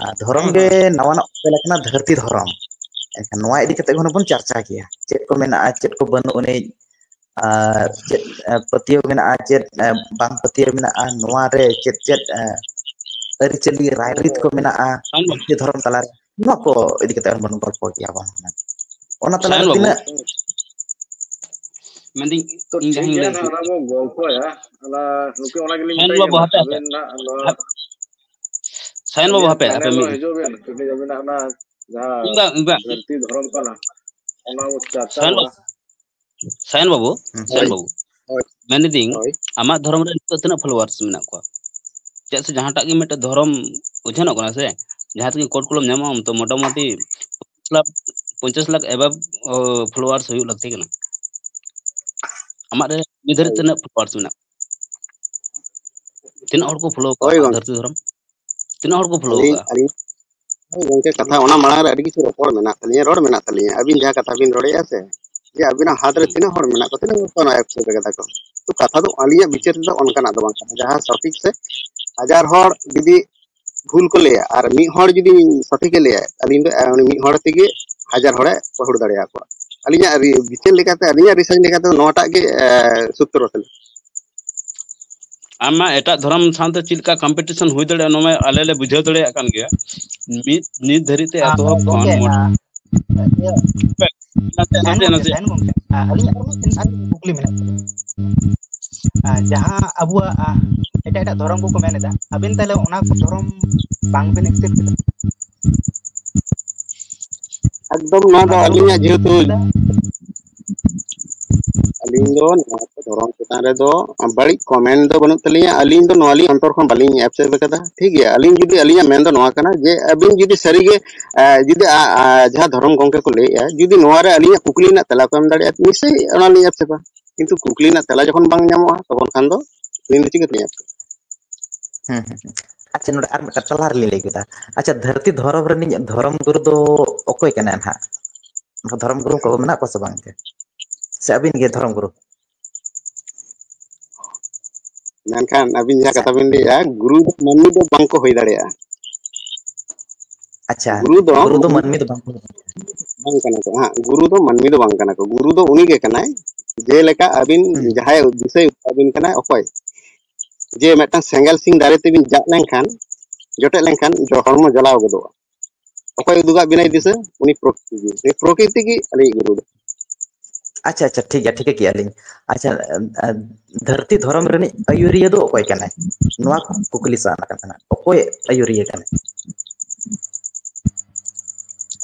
ᱟᱨ ᱫᱷᱚᱨᱚᱢ ᱦᱩᱸ, ᱜᱮ ᱦᱩᱸ᱾ ᱱᱟᱣᱟᱱᱟᱜ ᱚᱯᱮᱞ ᱟᱠᱟᱱᱟ, ᱫᱷᱟᱹᱨᱛᱤ ᱫᱷᱚᱨᱚᱢ᱾ ᱮᱱᱠᱷᱟᱱ ᱱᱚᱣᱟ ᱤᱫᱤ ᱠᱟᱛᱮ ᱦᱩᱱᱟᱹᱝ ᱵᱚᱱ ᱪᱟᱨᱪᱟ ᱠᱮᱭᱟ, ᱪᱮᱫ ᱠᱚ ᱢᱮᱱᱟᱜᱼᱟ, ᱪᱮᱫ ᱠᱚ ᱵᱟᱹᱱᱩᱜ ᱟᱹᱱᱤᱡ, ᱟᱨ ᱪᱮᱫ, ᱮ, ᱯᱟᱹᱛᱭᱟᱹᱣ ᱢᱮᱱᱟᱜᱼᱟ, ᱪᱮᱫ, ᱮ, ᱵᱟᱝ ᱯᱟᱹᱛᱭᱟᱹᱣ ᱢᱮᱱᱟᱜᱼᱟ, ᱱᱚᱣᱟ ᱨᱮ ᱪᱮᱫ ᱪᱮᱫ, ᱮ, ᱟᱹᱨᱤᱪᱟᱹᱞᱤ ᱨᱟᱭᱨᱤᱛ ᱠᱚ ᱢᱮᱱᱟᱜᱼᱟ ᱥᱟᱭᱚᱱ ᱵᱟᱹᱵᱩ, ᱵᱷᱟᱨᱚᱛᱤᱭᱚ ᱫᱷᱚᱨᱚᱢ ᱛᱟᱞᱟᱨᱮ, ᱱᱚᱣᱟ ᱠᱚ ᱤᱫᱤ ᱠᱟᱛᱮ ᱵᱚᱱ ᱜᱚᱞᱯᱚ ᱠᱮᱭᱟ ᱵᱟᱝ? ᱚᱱᱟ ᱛᱟᱞᱟᱨᱮ ᱥᱟᱭᱚᱱ ᱵᱟᱹᱵᱩ, ᱛᱤᱱᱟᱹᱜ ᱢᱮᱱᱫᱟᱹᱧ, ᱛᱚ ᱤᱧ ᱴᱷᱤᱠ ᱡᱟᱦᱟᱸᱧ ᱜᱮᱭᱟ ᱞᱟᱹᱭ ᱱᱟᱦᱟᱜ, ᱦᱚᱪᱚᱭᱮᱫ, ᱚᱱᱟ ᱵᱚ ᱜᱚᱞᱯᱚᱭᱟ᱾ ᱚᱱᱟ ᱱᱩᱠᱤᱱ ᱚᱱᱟ ᱜᱮᱞᱤᱧ ᱥᱟᱭᱚᱱ ᱢᱮᱛᱟᱭ ᱵᱟᱹᱵᱩ, ᱠᱟᱱᱟ, ᱦᱟᱯᱮ, ᱦᱟᱯᱮ, ᱟᱵᱮᱱ ᱱᱟᱦᱟᱜ ᱱᱚᱣᱟ ᱦᱟᱯ-, ᱥᱟᱭᱚᱱ ᱵᱟᱹᱵᱩ, ᱟᱹᱞᱤᱧᱟᱜ ᱦᱟᱯᱮ, ᱦᱟᱯᱮ ᱪᱮᱱᱮᱞ ᱨᱮ ᱢᱤᱫ, ᱦᱤᱡᱩᱜ ᱵᱮᱱ, ᱠᱟᱹᱴᱤᱡ ᱟᱵᱮᱱᱟᱜ ᱚᱱᱟ ᱡᱟᱦᱟᱸ ᱤᱧ ᱵᱟᱝ, ᱤᱧ ᱵᱟᱝ, ᱫᱷᱟᱹᱨᱛᱤ ᱫᱷᱚᱨᱚᱢ ᱠᱟᱱᱟ, ᱚᱱᱟ ᱵᱚ ᱪᱟᱨᱪᱟ ᱥᱟᱭᱚᱱ ᱜᱚᱫᱟ᱾ ᱵᱟᱹᱵᱩ, ᱥᱟᱭᱚᱱ ᱵᱟᱹᱵᱩ, ᱦᱩᱸ, ᱥᱟᱭᱚᱱ ᱦᱳᱭ᱾ ᱵᱟᱹᱵᱩ, ᱢᱮᱱᱫᱟᱹᱧ, ᱟᱢᱟᱜ ᱫᱷᱚᱨᱚᱢ ᱨᱮ ᱱᱤᱛᱚᱜ ᱛᱤᱱᱟᱹᱜ ᱯᱷᱚᱞᱳᱣᱟᱨᱥ ᱢᱮᱱᱟᱜ ᱠᱚᱣᱟ? ᱪᱮᱫᱟᱜ ᱥᱮ ᱡᱟᱦᱟᱸᱴᱟᱜ ᱜᱮ ᱢᱤᱫᱴᱮᱱ ᱫᱷᱚᱨᱚᱢ ᱩᱪᱷᱟᱹᱱᱚᱜ ᱠᱟᱱᱟ ᱥᱮ, ᱡᱟᱦᱟᱸ ᱛᱮᱜᱮ ᱠᱳᱰ ᱠᱚᱞᱚᱢ ᱧᱟᱢᱚᱜᱼᱟ, ᱩᱱ ᱛᱚ ᱢᱚᱴᱟᱢᱩᱴᱤ ᱯᱚᱧᱪᱟᱥ ᱞᱟᱠᱷ ᱮᱵᱟᱵ ᱯᱷᱚᱞᱳᱣᱟᱨᱥ ᱦᱩᱭᱩᱜ ᱞᱟᱹᱠᱛᱤ ᱠᱟᱱᱟ᱾ ᱟᱢᱟᱜ ᱨᱮ ᱱᱤᱛ ᱫᱷᱟᱹᱨᱤᱡ ᱛᱤᱱᱟᱹᱜ ᱯᱷᱚᱞᱳᱣᱟᱨᱥ ᱢᱮᱱᱟᱜ? ᱛᱤᱱᱟᱹᱜ ᱦᱚᱲ ᱠᱚ ᱯᱷᱚᱞᱳ ᱠᱟᱜᱼᱟ ᱫᱷᱟᱹᱨᱛᱤ ᱫᱷᱚᱨᱚᱢ? ᱛᱤᱱᱟᱹᱜ ᱦᱚᱲ ᱠᱚ ᱯᱷᱚᱞᱳ ᱠᱟᱜᱼᱟ? ᱦᱳᱭ ᱜᱚᱝᱠᱮ, ᱠᱟᱛᱷᱟ ᱚᱱᱟ ᱢᱟᱲᱟᱝ ᱨᱮ ᱟᱹᱰᱤ ᱠᱤᱪᱷᱩ ᱨᱚᱯᱚᱲ ᱢᱮᱱᱟᱜ ᱛᱟᱹᱞᱤᱧᱟ, ᱨᱚᱲ ᱢᱮᱱᱟᱜ ᱛᱟᱹᱞᱤᱧᱟ᱾ ᱟᱹᱵᱤᱱ ᱡᱟᱦᱟᱸ ᱠᱟᱛᱷᱟ ᱵᱤᱱ ᱨᱚᱲᱮᱫᱼᱟ ᱥᱮ, ᱡᱮ ᱟᱹᱵᱤᱱᱟᱜ ᱦᱟᱛ ᱨᱮ ᱛᱤᱱᱟᱹᱜ ᱦᱚᱲ ᱢᱮᱱᱟᱜ ᱠᱚᱣᱟ, ᱛᱤᱱᱟᱹᱜ ᱦᱚᱲ ᱠᱚ ᱱᱚᱣᱟ ᱮᱯᱥ ᱨᱮ ᱠᱟᱫᱟ ᱠᱚ? ᱛᱚ, ᱠᱟᱛᱷᱟ ᱫᱚ ᱟᱹᱞᱤᱧᱟᱜ ᱵᱤᱪᱟᱹᱨ ᱛᱮᱫᱚ ᱚᱱᱠᱟᱱᱟᱜ ᱫᱚ ᱵᱟᱝ ᱠᱟᱱᱟ᱾ ᱡᱟᱦᱟᱸ ᱥᱚᱴᱷᱤᱠ ᱥᱮ ᱦᱟᱡᱟᱨ ᱦᱚᱲ ᱡᱩᱫᱤ ᱵᱷᱩᱞ ᱠᱚ ᱞᱟᱹᱭᱟ ᱟᱨ ᱢᱤᱫ ᱦᱚᱲ ᱡᱩᱫᱤ ᱥᱚᱴᱷᱤᱠᱮ ᱞᱟᱹᱭᱟ, ᱟᱹᱞᱤᱧ ᱫᱚ ᱩᱱᱤ ᱢᱤᱫ ᱦᱚᱲ ᱛᱮᱜᱮ ᱦᱟᱡᱟᱨ ᱦᱚᱲᱮ ᱯᱟᱹᱦᱩᱲ ᱫᱟᱲᱮᱭᱟᱠᱚᱣᱟ᱾ ᱟᱹᱞᱤᱧᱟᱜ ᱵᱤᱪᱟᱹᱨ ᱞᱮᱠᱟᱛᱮ, ᱟᱹᱞᱤᱧᱟᱜ ᱨᱤᱥᱟᱨᱪ ᱞᱮᱠᱟᱛᱮ ᱱᱚᱣᱟᱴᱟᱜ ᱜᱮ ᱥᱩᱛᱨᱚ ᱛᱟᱹᱞᱤᱧ᱾ ᱟᱢ ᱢᱟ ᱮᱴᱟᱜ ᱫᱷᱚᱨᱚᱢ ᱥᱟᱶᱛᱮ ᱪᱮᱫ ᱞᱮᱠᱟ ᱠᱚᱢᱯᱤᱴᱤᱥᱚᱱ ᱦᱩᱭ ᱫᱟᱲᱮᱭᱟᱜᱼᱟ, ᱱᱚᱣᱟ ᱢᱟ ᱟᱞᱮ ᱞᱮ ᱵᱩᱡᱷᱟᱹᱣ ᱫᱟᱲᱮᱭᱟᱜ ᱠᱟᱱ ᱜᱮᱭᱟ᱾ ᱢᱤᱫ ᱱᱤᱛ ᱫᱷᱟᱹᱨᱤᱡ ᱛᱮ ᱮᱛᱚᱦᱚᱵ ᱠᱷᱚᱱ ᱢᱚᱴ-, ᱤᱭᱟᱹ, ᱱᱟᱥᱮ, ᱛᱟᱦᱮᱱ ᱱᱟᱥᱮ, ᱜᱚᱢᱠᱮ, ᱱᱟᱥᱮ᱾ ᱛᱟᱦᱮᱱ ᱜᱚᱢᱠᱮ᱾ ᱟᱹᱞᱤᱧᱟᱜ ᱟᱨ ᱢᱤᱫᱴᱮᱱ, ᱟᱨ ᱢᱤᱫᱴᱮᱱ ᱠᱩᱠᱞᱤ ᱢᱮᱱᱟᱜ ᱛᱟᱹᱞᱤᱧᱟ᱾ ᱡᱟᱦᱟᱸ ᱟᱵᱚᱣᱟᱜ ᱮᱴᱟᱜ ᱮᱴᱟᱜ ᱫᱷᱚᱨᱚᱢ ᱠᱚᱠᱚ ᱢᱮᱱ ᱮᱫᱟ, ᱟᱵᱮᱱ ᱛᱟᱦᱚᱞᱮ ᱚᱱᱟ ᱠᱚ ᱫᱷᱚᱨᱚᱢ ᱵᱟᱝᱵᱮᱱ ᱮᱠᱥᱮᱯᱴ ᱮᱫᱟ? ᱮᱠᱫᱚᱢ, ᱱᱚᱣᱟ ᱫᱚ ᱟᱹᱞᱤᱧᱟᱜ ᱡᱮᱦᱮᱛᱩ ᱟᱹᱞᱤᱧ ᱫᱚ ᱱᱚᱣᱟ ᱠᱚ ᱫᱷᱚᱨᱚᱢ ᱪᱮᱛᱟᱱ ᱨᱮᱫᱚ ᱵᱟᱹᱲᱤᱡ ᱠᱚᱢᱮᱱᱴ ᱫᱚ ᱵᱟᱹᱱᱩᱜ ᱛᱟᱹᱞᱤᱧᱟ᱾ ᱟᱹᱞᱤᱧ ᱫᱚ ᱱᱚᱣᱟ ᱞᱤᱧ ᱚᱱᱛᱚᱨ ᱠᱷᱚᱱ ᱵᱟᱹᱞᱤᱧ ᱮᱯᱥᱮᱯ ᱟᱠᱟᱫᱟ, ᱴᱷᱤᱠ ᱜᱮᱭᱟ᱾ ᱟᱹᱞᱤᱧ ᱡᱩᱫᱤ, ᱟᱹᱞᱤᱧᱟᱜ ᱢᱮᱱ ᱫᱚ ᱱᱚᱣᱟ ᱠᱟᱱᱟ ᱡᱮ ᱟᱹᱵᱤᱱ ᱡᱩᱫᱤ ᱥᱟᱹᱨᱤᱜᱮ, ᱮ, ᱡᱩᱫᱤ ᱟ-, ᱟ-, ᱡᱟᱦᱟᱸ ᱫᱷᱚᱨᱚᱢ ᱜᱚᱢᱠᱮ ᱠᱚ ᱞᱟᱹᱭᱮᱫᱼᱟ, ᱡᱩᱫᱤ ᱱᱚᱣᱟ ᱨᱮ ᱟᱹᱞᱤᱧᱟᱜ ᱠᱩᱠᱞᱤ ᱨᱮᱱᱟᱜ ᱛᱮᱞᱟ ᱠᱚ ᱮᱢ ᱫᱟᱲᱮᱭᱟᱜᱼᱟ, ᱱᱤᱥᱪᱚᱭ ᱚᱱᱟ ᱞᱤᱧ ᱮᱯᱥᱮᱯᱟ᱾ ᱠᱤᱱᱛᱩ ᱠᱩᱠᱞᱤ ᱨᱮᱱᱟᱜ ᱛᱮᱞᱟ ᱡᱚᱠᱷᱚᱱ ᱵᱟᱝ ᱧᱟᱢᱚᱜᱼᱟ, ᱛᱚᱠᱷᱚᱱ ᱠᱷᱟᱱ ᱫᱚ ᱟᱹᱞᱤᱧ ᱫᱚ ᱪᱤᱠᱟᱹ ᱛᱮᱞᱤᱧ ᱮᱯᱥᱮᱯᱟ? ᱦᱮᱸ, ᱦᱮᱸ, ᱦᱮᱸ᱾ ᱟᱪᱪᱷᱟ, ᱱᱚᱰᱮ ᱟᱨ ᱢᱤᱫᱴᱟᱝ ᱛᱟᱞᱟ ᱨᱮᱞᱤᱧ ᱞᱟᱹᱭ ᱠᱮᱫᱟ᱾ ᱟᱪᱪᱷᱟ, ᱫᱷᱟᱹᱨᱛᱤ ᱫᱷᱚᱨᱚᱢ ᱨᱤᱱᱤᱡ ᱫᱷᱚᱨᱚᱢ ᱜᱩᱨᱩ ᱫᱚ ᱚᱠᱚᱭ ᱠᱟᱱᱟᱭ ᱱᱟᱦᱟᱜ? ᱚᱱᱠᱟ ᱫᱷᱚᱨᱚᱢ ᱜᱩᱨᱩ ᱠᱚ ᱢᱮᱱᱟᱜ ᱠᱚᱣᱟ ᱥᱮ ᱵᱟᱝ ᱜᱮ? ᱥᱮ ᱟᱹᱵᱤᱱ ᱜᱮ ᱫᱷᱚᱨᱚᱢ ᱜᱩᱨᱩ? ᱢᱮᱱᱠᱷᱟᱱ ᱟᱹᱵᱤᱱ ᱡᱟᱦᱟᱸ ᱠᱟᱛᱷᱟ ᱵᱤᱱ ᱞᱟᱹᱭᱮᱫᱼᱟ, ᱜᱩᱨᱩ ᱫᱚ ᱢᱟᱹᱱᱢᱤ ᱫᱚ ᱵᱟᱝ ᱠᱚ ᱦᱩᱭ ᱫᱟᱲᱮᱭᱟᱜᱼᱟ᱾ ᱟᱪᱪᱷᱟ, ᱜᱩᱨᱩ ᱫᱚ ᱢᱟᱹᱱᱢᱤ ᱫᱚ ᱵᱟᱝ ᱠᱚ ᱦᱩᱭ ᱫᱟᱲᱮᱭᱟᱜᱼᱟ᱾ ᱵᱟᱝ ᱠᱟᱱᱟ ᱠᱚ, ᱦᱮᱸ, ᱜᱩᱨᱩ ᱫᱚ ᱢᱟᱹᱱᱢᱤ ᱫᱚ ᱵᱟᱝ ᱠᱟᱱᱟ ᱠᱚ᱾ ᱜᱩᱨᱩ ᱫᱚ ᱩᱱᱤ ᱜᱮ ᱠᱟᱱᱟᱭ, ᱡᱮᱞᱮᱠᱟ ᱟᱹᱵᱤᱱ ᱦᱩᱸ᱾ ᱡᱟᱦᱟᱸᱭ ᱫᱤᱥᱟᱹᱭ ᱟᱹᱵᱤᱱ ᱠᱟᱱᱟᱭ ᱚᱠᱚᱭ, ᱡᱮ ᱢᱤᱫᱴᱟᱝ ᱥᱮᱸᱜᱮᱞ ᱥᱤᱝ ᱫᱟᱨᱮ ᱛᱮᱵᱤᱱ ᱡᱟᱜ ᱞᱮᱱᱠᱷᱟᱱ, ᱡᱚᱴᱮᱫ ᱞᱮᱱᱠᱷᱟᱱ ᱡᱚ-, ᱦᱚᱲᱢᱚ ᱡᱟᱞᱟᱣ ᱜᱚᱫᱚᱜᱼᱟ᱾ ᱚᱠᱚᱭ ᱩᱫᱩᱜᱟᱜ ᱵᱤᱱᱟᱭ ᱫᱤᱥᱟᱹ? ᱩᱱᱤ ᱯᱨᱚᱠᱨᱤᱛᱤ ᱜᱮ᱾ ᱥᱮ ᱯᱨᱚᱠᱨᱤᱛᱤ ᱜᱮ ᱟᱹᱞᱤᱧᱤᱡ ᱜᱩᱨᱩ ᱫᱚ᱾ ᱟᱪᱪᱷᱟ, ᱟᱪᱪᱷᱟ, ᱴᱷᱤᱠ ᱜᱮᱭᱟ, ᱴᱷᱤᱠᱟᱹ ᱠᱮᱜᱼᱟ ᱞᱤᱧ᱾ ᱟᱪᱪᱷᱟ, ᱟ, ᱟ, ᱫᱷᱟᱹᱨᱛᱤ ᱫᱷᱚᱨᱚᱢ ᱨᱤᱱᱤᱡ ᱟᱹᱭᱩᱨᱤᱭᱟᱹ ᱫᱚ ᱚᱠᱚᱭ ᱠᱟᱱᱟᱭ? ᱱᱚᱣᱟ ᱠᱩᱠᱞᱤ ᱥᱟᱱᱟ ᱠᱟᱱ ᱛᱟᱦᱮᱱᱟ, ᱚᱠᱚᱭ ᱟᱹᱭᱩᱨᱤᱭᱟᱹ ᱠᱟᱱᱟᱭ?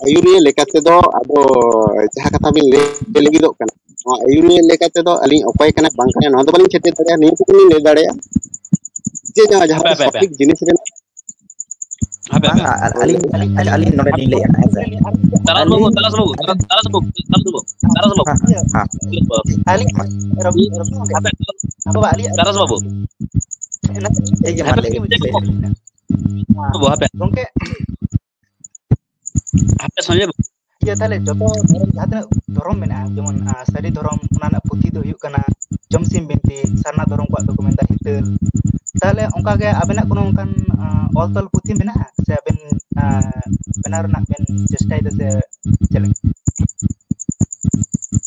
ᱟᱹᱭᱩᱨᱤᱭᱟᱹ ᱞᱮᱠᱟ ᱛᱮᱫᱚ ᱟᱫᱚ ᱡᱟᱦᱟᱸ ᱠᱟᱛᱷᱟ ᱵᱤᱱ ᱞᱟᱹᱭ ᱞᱟᱹᱜᱤᱫᱚᱜ ᱠᱟᱱᱟ, ᱱᱚᱣᱟ ᱟᱹᱭᱩᱨᱤᱭᱟᱹ ᱞᱮᱠᱟ ᱛᱮᱫᱚ ᱟᱹᱞᱤᱧ ᱚᱠᱚᱭ ᱠᱟᱱᱟ ᱵᱟᱝ ᱠᱟᱱᱟ ᱱᱚᱣᱟ ᱫᱚ ᱵᱟᱹᱞᱤᱧ ᱴᱷᱤᱠᱟᱹ ᱫᱟᱲᱮᱭᱟᱜᱼᱟ᱾ ᱱᱤᱭᱟᱹ ᱴᱩᱠᱩ ᱞᱤᱧ ᱞᱟᱹᱭ ᱫᱟᱲᱮᱭᱟᱜᱼᱟ ᱡᱮ ᱡᱟᱦᱟᱸ ᱡᱟᱦᱟᱸ ᱦᱟᱯᱮ, ᱦᱟᱯᱮ, ᱦᱟᱯᱮ᱾ ᱥᱚᱴᱷᱤᱠ ᱡᱤᱱᱤᱥ ᱨᱮᱱᱟᱜ ᱦᱟᱯᱮ, ᱵᱟᱝᱟ, ᱦᱟᱯᱮ᱾ ᱟᱨ ᱟᱹᱞᱤᱧ, ᱟᱹᱞᱤᱧ, ᱟᱹᱞᱤᱧ ᱱᱚᱰᱮ ᱞᱤᱧ ᱞᱟᱹᱭᱮᱫᱼᱟ, ᱦᱮᱸ ᱥᱮ? ᱛᱟᱨᱟᱥ ᱵᱟᱹᱵᱩ, ᱟᱹᱞᱤᱧ ᱛᱟᱨᱟᱥ ᱵᱟᱹᱵᱩ, ᱛᱟᱨᱟᱥ ᱵᱟᱹᱵᱩ, ᱛᱟᱨᱟᱥ ᱵᱟᱹᱵᱩ᱾ ᱦᱮᱸ, ᱦᱮᱸ᱾ ᱟᱹᱞᱤᱧ ᱦᱟᱯᱮ, ᱟᱹᱞᱤᱧ ᱛᱟᱨᱟᱥ ᱵᱟᱹᱵᱩ᱾ ᱴᱷᱤᱠ ᱜᱮᱭᱟ, ᱢᱟ ᱦᱟᱯᱮ, ᱞᱟᱹᱭ ᱵᱤᱱ, ᱞᱟᱹᱭ ᱵᱤᱱ᱾ ᱵᱟᱹᱵᱩ, ᱦᱟᱯᱮ᱾ ᱜᱚᱝᱠᱮ, ᱦᱟᱯᱮ ᱥᱚᱧᱡᱚᱭ ᱵᱟᱹᱵᱩ᱾ ᱤᱭᱟᱹ, ᱛᱟᱦᱞᱮ ᱡᱚᱛᱚ ᱫᱷᱚᱨᱚᱢ, ᱡᱟᱦᱟᱸ ᱛᱤᱱᱟᱹᱜ ᱫᱷᱚᱨᱚᱢ ᱢᱮᱱᱟᱜᱼᱟ, ᱡᱮᱢᱚᱱ, ᱟᱸ, ᱥᱟᱹᱨᱤ ᱫᱷᱚᱨᱚᱢ, ᱚᱱᱟ ᱨᱮᱱᱟᱜ ᱯᱩᱛᱷᱤ ᱫᱚ ᱦᱩᱭᱩᱜ ᱠᱟᱱᱟ ᱡᱚᱢᱥᱤᱢ ᱵᱤᱱᱛᱤ, ᱥᱟᱨᱱᱟ ᱫᱷᱚᱨᱚᱢ ᱠᱚᱣᱟᱜ ᱫᱚᱠᱚ ᱢᱮᱱᱫᱟ ᱦᱤᱛᱟᱹᱞ᱾ ᱛᱟᱦᱞᱮ ᱚᱱᱠᱟ ᱜᱮ ᱟᱵᱮᱱᱟᱜ ᱠᱳᱱᱳ ᱚᱱᱠᱟᱱ, ᱟᱸ, ᱚᱞ ᱛᱚᱞ ᱯᱩᱛᱷᱤ ᱢᱮᱱᱟᱜᱼᱟ ᱥᱮ ᱟᱵᱮᱱ, ᱟᱸ, ᱵᱮᱱᱟᱣ ᱨᱮᱱᱟᱜ ᱵᱮᱱ ᱪᱮᱥᱴᱟᱭᱮᱫᱟ ᱥᱮ ᱪᱮᱫ ᱞᱮᱠᱟ?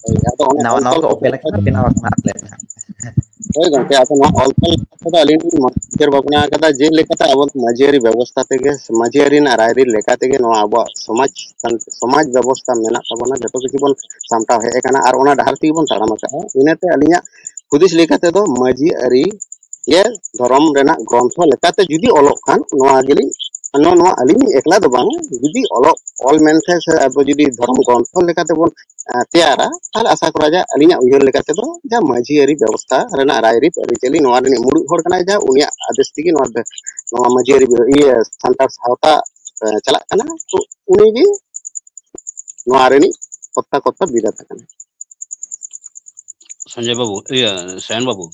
ᱦᱳᱭ, ᱟᱫᱚ ᱚᱱᱟ ᱱᱟᱣᱟ ᱱᱟᱣᱟ ᱚᱞ ᱠᱚ ᱛᱚᱞ ᱚᱯᱮ ᱞᱮᱠᱷᱟᱱ ᱵᱮᱱᱟᱣ ᱟᱠᱟᱱᱟ ᱟᱞᱮ ᱨᱮᱱᱟᱜ᱾ ᱦᱳᱭ ᱜᱚᱝᱠᱮ, ᱟᱫᱚ ᱱᱚᱣᱟ ᱚᱞ ᱛᱚᱞ ᱠᱟᱛᱷᱟ ᱫᱚ ᱟᱹᱞᱤᱧ ᱞᱤᱧ ᱩᱭᱦᱟᱹᱨ ᱵᱷᱟᱵᱽᱱᱟ ᱟᱠᱟᱫᱟ, ᱡᱮᱞᱮᱠᱟᱛᱮ ᱟᱵᱚ ᱢᱟᱹᱡᱷᱤ ᱟᱹᱨᱤ ᱵᱮᱵᱚᱥᱛᱷᱟ ᱛᱮᱜᱮ, ᱢᱟᱹᱡᱷᱤ ᱟᱹᱨᱤ ᱨᱮᱱᱟᱜ ᱨᱟᱭᱨᱤᱛ ᱞᱮᱠᱟ ᱛᱮᱜᱮ ᱱᱚᱣᱟ ᱟᱵᱚᱣᱟᱜ ᱥᱚᱢᱟᱡᱽ, ᱥᱚᱢᱟᱡᱽ ᱵᱮᱵᱚᱥᱛᱷᱟ ᱢᱮᱱᱟᱜ ᱛᱟᱵᱚᱱᱟ, ᱡᱚᱛᱚ ᱠᱤᱪᱷᱩ ᱵᱚᱱ ᱥᱟᱢᱴᱟᱣ ᱦᱮᱡ ᱟᱠᱟᱱᱟ ᱟᱨ ᱚᱱᱟ ᱰᱟᱦᱟᱨ ᱛᱮᱜᱮ ᱵᱚᱱ ᱛᱟᱲᱟᱢ ᱟᱠᱟᱫᱼᱟ᱾ ᱤᱱᱟᱹᱛᱮ ᱟᱹᱞᱤᱧᱟᱜ ᱦᱩᱫᱤᱥ ᱞᱮᱠᱟ ᱛᱮᱫᱚ ᱢᱟᱹᱡᱷᱤ ᱟᱹᱨᱤ ᱜᱮ ᱫᱷᱚᱨᱚᱢ ᱨᱮᱱᱟᱜ ᱜᱨᱚᱱᱛᱷᱚ ᱞᱮᱠᱟᱛᱮ ᱡᱩᱫᱤ ᱚᱞᱚᱜ ᱠᱷᱟᱱ, ᱱᱚᱣᱟ ᱜᱮᱞᱤᱧ, ᱱᱚᱣᱟ, ᱱᱚᱣᱟ ᱟᱹᱞᱤᱧ ᱮᱠᱞᱟ ᱫᱚ ᱵᱟᱝ, ᱡᱩᱫᱤ ᱚᱞᱚᱜ, ᱚᱞ ᱢᱮᱱᱛᱮ ᱥᱮ ᱟᱵᱚ ᱡᱩᱫᱤ ᱫᱷᱚᱨᱚᱢ ᱜᱨᱚᱱᱛᱷᱚ ᱞᱮᱠᱟᱛᱮ ᱵᱚᱱ, ᱟᱸ, ᱛᱮᱭᱟᱨᱟ, ᱛᱟᱦᱞᱮ ᱟᱥᱟ ᱠᱚᱨᱟ ᱡᱮ ᱟᱹᱞᱤᱧᱟᱜ ᱩᱭᱦᱟᱹᱨ ᱞᱮᱠᱟ ᱛᱮᱫᱚ ᱡᱟ ᱢᱟᱹᱡᱷᱤ ᱟᱹᱨᱤ ᱵᱮᱵᱚᱥᱛᱷᱟ ᱨᱮᱱᱟᱜ ᱨᱟᱭᱨᱤᱛ ᱟᱹᱨᱤᱪᱟᱹᱞᱤ, ᱱᱚᱣᱟ ᱨᱤᱱᱤᱡ ᱢᱩᱲᱩᱫ ᱦᱚᱲ ᱠᱟᱱᱟᱭ ᱡᱟ, ᱩᱱᱤᱭᱟᱜ ᱟᱫᱮᱥ ᱛᱮᱜᱮ ᱱᱚᱣᱟ ᱫᱚ, ᱱᱚᱣᱟ ᱢᱟᱹᱡᱷᱤ ᱟᱹᱨᱤ ᱵᱤ-, ᱤᱭᱟᱹ ᱥᱟᱱᱛᱟᱲ ᱥᱟᱶᱛᱟ, ᱮ, ᱪᱟᱞᱟᱜ ᱠᱟᱱᱟ᱾ ᱛᱚ ᱩᱱᱤᱜᱮ ᱱᱚᱣᱟ ᱨᱤᱱᱤᱡ ᱠᱚᱨᱛᱟ ᱠᱚᱨᱛᱟ ᱵᱤᱨᱟᱴ ᱠᱟᱱᱟ᱾ ᱥᱚᱧᱡᱚᱭ ᱵᱟᱹᱵᱩ, ᱤᱭᱟᱹ, ᱥᱟᱭᱚᱱ ᱵᱟᱹᱵᱩ,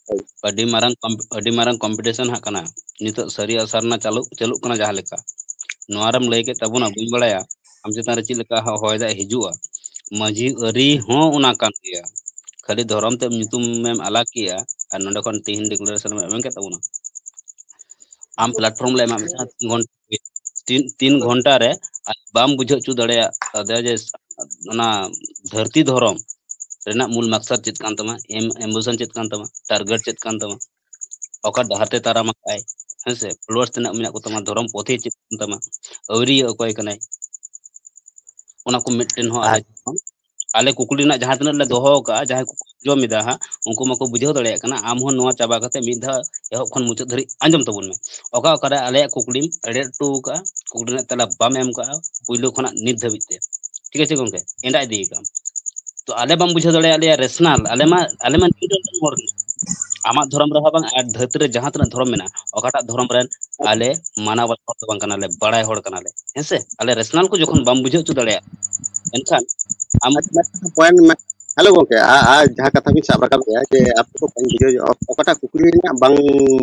ᱦᱳᱭ᱾ ᱟᱹᱰᱤ ᱢᱟᱨᱟᱝ ᱠᱚᱢ-, ᱟᱹᱰᱤ ᱢᱟᱨᱟᱝ competition ᱦᱟᱸᱜ ᱠᱟᱱᱟ᱾ ᱱᱤᱛᱚᱜ ᱥᱟᱹᱨᱤ ᱟᱨ ᱥᱟᱨᱱᱟ ᱪᱟᱹᱞᱩᱜ, ᱪᱟᱹᱞᱩᱜ ᱠᱟᱱᱟ ᱡᱟᱦᱟᱸ ᱞᱮᱠᱟ᱾ ᱱᱚᱣᱟ ᱨᱮᱢ ᱞᱟᱹᱭ ᱠᱮᱫ ᱛᱟᱵᱚᱱᱟ, ᱵᱟᱹᱧ ᱵᱟᱲᱟᱭᱟ ᱟᱢ ᱪᱮᱛᱟᱱ ᱨᱮ ᱪᱮᱫ ᱞᱮᱠᱟ ᱦᱚ-, ᱦᱚᱭ ᱫᱟᱜ ᱦᱤᱡᱩᱜᱼᱟ᱾ ᱢᱟᱹᱡᱷᱤ ᱟᱹᱨᱤ ᱦᱚᱸ ᱚᱱᱟ ᱠᱟᱱ ᱜᱮᱭᱟ᱾ ᱠᱷᱟᱹᱞᱤ ᱫᱷᱚᱨᱚᱢ ᱛᱮ ᱧᱩᱛᱩᱢ ᱮᱢ ᱟᱞᱟᱜ ᱠᱮᱜᱼᱟ ᱟᱨ ᱱᱚᱸᱰᱮ ᱠᱷᱚᱱ ᱛᱤᱦᱤᱧ declaration ᱮᱢ ᱮᱢ ᱠᱮᱫ ᱛᱟᱵᱚᱱᱟ᱾ ᱟᱢ platform ᱞᱮ ᱮᱢᱟᱫ ᱢᱮ ᱛᱟᱦᱮᱸᱫ ᱛᱤᱱ ᱜᱷᱚᱱᱴᱟ, ᱛᱤᱱ, ᱛᱤᱱ ᱜᱷᱚᱱᱴᱟ ᱨᱮ ᱟᱨ ᱵᱟᱢ ᱵᱩᱡᱷᱟᱹᱣ ᱦᱚᱪᱚ ᱫᱟᱲᱮᱭᱟᱜ ᱫᱮᱭᱟ ᱡᱮ ᱚᱱᱟ ᱫᱷᱟᱹᱨᱛᱤ ᱫᱷᱚᱨᱚᱢ ᱨᱮᱱᱟᱜ ᱢᱩᱞ ᱢᱟᱠᱥᱟᱫ ᱪᱮᱫ ᱠᱟᱱ ᱛᱟᱢᱟ, ᱮᱢ-, ambition ᱪᱮᱫ ᱠᱟᱱ ᱛᱟᱢᱟ, target ᱪᱮᱫ ᱠᱟᱱ ᱛᱟᱢᱟ, ᱚᱠᱟ ᱰᱟᱦᱟᱨ ᱛᱮ ᱛᱟᱲᱟᱢ ᱟᱠᱟᱫ ᱟᱭ, ᱦᱮᱸ ᱥᱮ, followers ᱛᱤᱱᱟᱹᱜ ᱢᱮᱱᱟᱜ ᱠᱚ ᱛᱟᱢᱟ, ᱫᱷᱚᱨᱚᱢ ᱯᱩᱛᱷᱤ ᱪᱮᱫ ᱠᱟᱱ ᱛᱟᱢᱟ, ᱟᱹᱣᱨᱤᱭᱟᱹ ᱚᱠᱚᱭ ᱠᱟᱱᱟᱭ, ᱚᱱᱟ ᱠᱚ ᱢᱤᱫᱴᱮᱱ ᱦᱚᱸ ᱟᱞᱮ, ᱟᱨ ᱟᱞᱮ ᱠᱩᱠᱞᱤ ᱨᱮᱱᱟᱜ ᱡᱟᱦᱟᱸ ᱛᱤᱱᱟᱹᱜ ᱞᱮ ᱫᱚᱦᱚ ᱟᱠᱟᱫᱼᱟ, ᱡᱟᱦᱟᱸᱭ ᱠᱩᱠᱞᱤ ᱡᱚᱢ ᱮᱫᱟ ᱦᱟᱸᱜ, ᱩᱱᱠᱩ ᱢᱟᱠᱚ ᱵᱩᱡᱷᱟᱹᱣ ᱫᱟᱲᱮᱭᱟᱜ ᱠᱟᱱᱟ᱾ ᱟᱢ ᱦᱚᱸ ᱱᱚᱣᱟ ᱪᱟᱵᱟ ᱠᱟᱛᱮ ᱢᱤᱫ ᱫᱷᱟᱣ ᱮᱦᱚᱵ ᱠᱷᱚᱱ ᱢᱩᱪᱟᱹᱫ ᱫᱷᱟᱹᱨᱤᱡ ᱟᱸᱡᱚᱢ ᱛᱟᱵᱚᱱ ᱢᱮ᱾ ᱚᱠᱟ ᱚᱠᱟᱨᱮ ᱟᱞᱮᱭᱟᱜ ᱠᱩᱠᱞᱤᱢ ᱮᱲᱮ ᱦᱚᱴᱚ ᱟᱠᱟᱫᱼᱟ, ᱠᱩᱠᱞᱤ ᱨᱮᱱᱟᱜ ᱛᱮᱞᱟ ᱵᱟᱢ ᱮᱢ ᱠᱟᱜᱼᱟ, ᱯᱩᱭᱞᱩ ᱠᱷᱚᱱᱟᱜ ᱱᱤᱛ ᱫᱷᱟᱹᱵᱤᱡ ᱛᱮ, ᱴᱷᱤᱠ ᱟᱪᱷᱮ ᱜᱚᱝᱠᱮ? ᱮᱸᱰᱟ ᱤᱫᱤ ᱠᱟᱜᱼᱟᱢ᱾ ᱛᱚ ᱟᱞᱮ ᱵᱟᱢ ᱵᱩᱡᱷᱟᱹᱣ ᱫᱟᱲᱮᱭᱟᱜ ᱞᱮᱭᱟ ᱨᱮᱥᱱᱟᱞ, ᱟᱞᱮ ᱢᱟ, ᱟᱞᱮ ᱢᱟ ᱱᱤᱭᱩᱴᱨᱟᱞ ᱨᱮᱱ ᱦᱚᱲ ᱠᱟᱱᱟ᱾ ᱟᱢᱟᱜ ᱫᱷᱚᱨᱚᱢ ᱨᱮᱦᱚᱸ ᱵᱟᱝ, ᱟᱨ ᱫᱷᱟᱹᱨᱛᱤ ᱨᱮ ᱡᱟᱦᱟᱸ ᱛᱤᱱᱟᱹᱜ ᱫᱷᱚᱨᱚᱢ ᱢᱮᱱᱟᱜᱼᱟ, ᱚᱠᱟᱴᱟᱜ ᱫᱷᱚᱨᱚᱢ ᱨᱮᱱ ᱟᱞᱮ ᱢᱟᱱᱟᱣ ᱵᱟᱛᱟᱣ ᱫᱚ ᱵᱟᱝ ᱠᱟᱱᱟᱞᱮ, ᱵᱟᱲᱟᱭ ᱦᱚᱲ ᱠᱟᱱᱟᱞᱮ, ᱦᱮᱸ ᱥᱮ? ᱟᱞᱮ ᱨᱮᱥᱱᱟᱞ ᱠᱚ ᱡᱚᱠᱷᱚᱱ ᱵᱟᱢ ᱵᱩᱡᱷᱟᱹᱣ ᱦᱚᱪᱚ ᱫᱟᱲᱮᱭᱟᱜᱼᱟ, ᱮᱱᱠᱷᱟᱱ ᱟᱢ ᱟᱪᱪᱷᱟ, ᱢᱤᱫᱴᱟᱝ ᱯᱚᱭᱮᱱᱴ ᱢᱮ-, ᱦᱮᱞᱳ ᱜᱚᱝᱠᱮ, ᱟ-, ᱟᱨ ᱡᱟᱦᱟᱸ ᱠᱟᱛᱷᱟ ᱵᱤᱱ ᱥᱟᱵ ᱨᱟᱠᱟᱵ ᱠᱮᱫᱟ ᱡᱮ ᱟᱯᱮ ᱠᱚ ᱵᱟᱹᱧ ᱵᱩᱡᱷᱟᱹᱣ ᱧᱚᱜ, ᱚᱠᱟᱴᱟᱜ ᱠᱩᱠᱞᱤ ᱨᱮᱱᱟᱜ ᱵᱟᱝ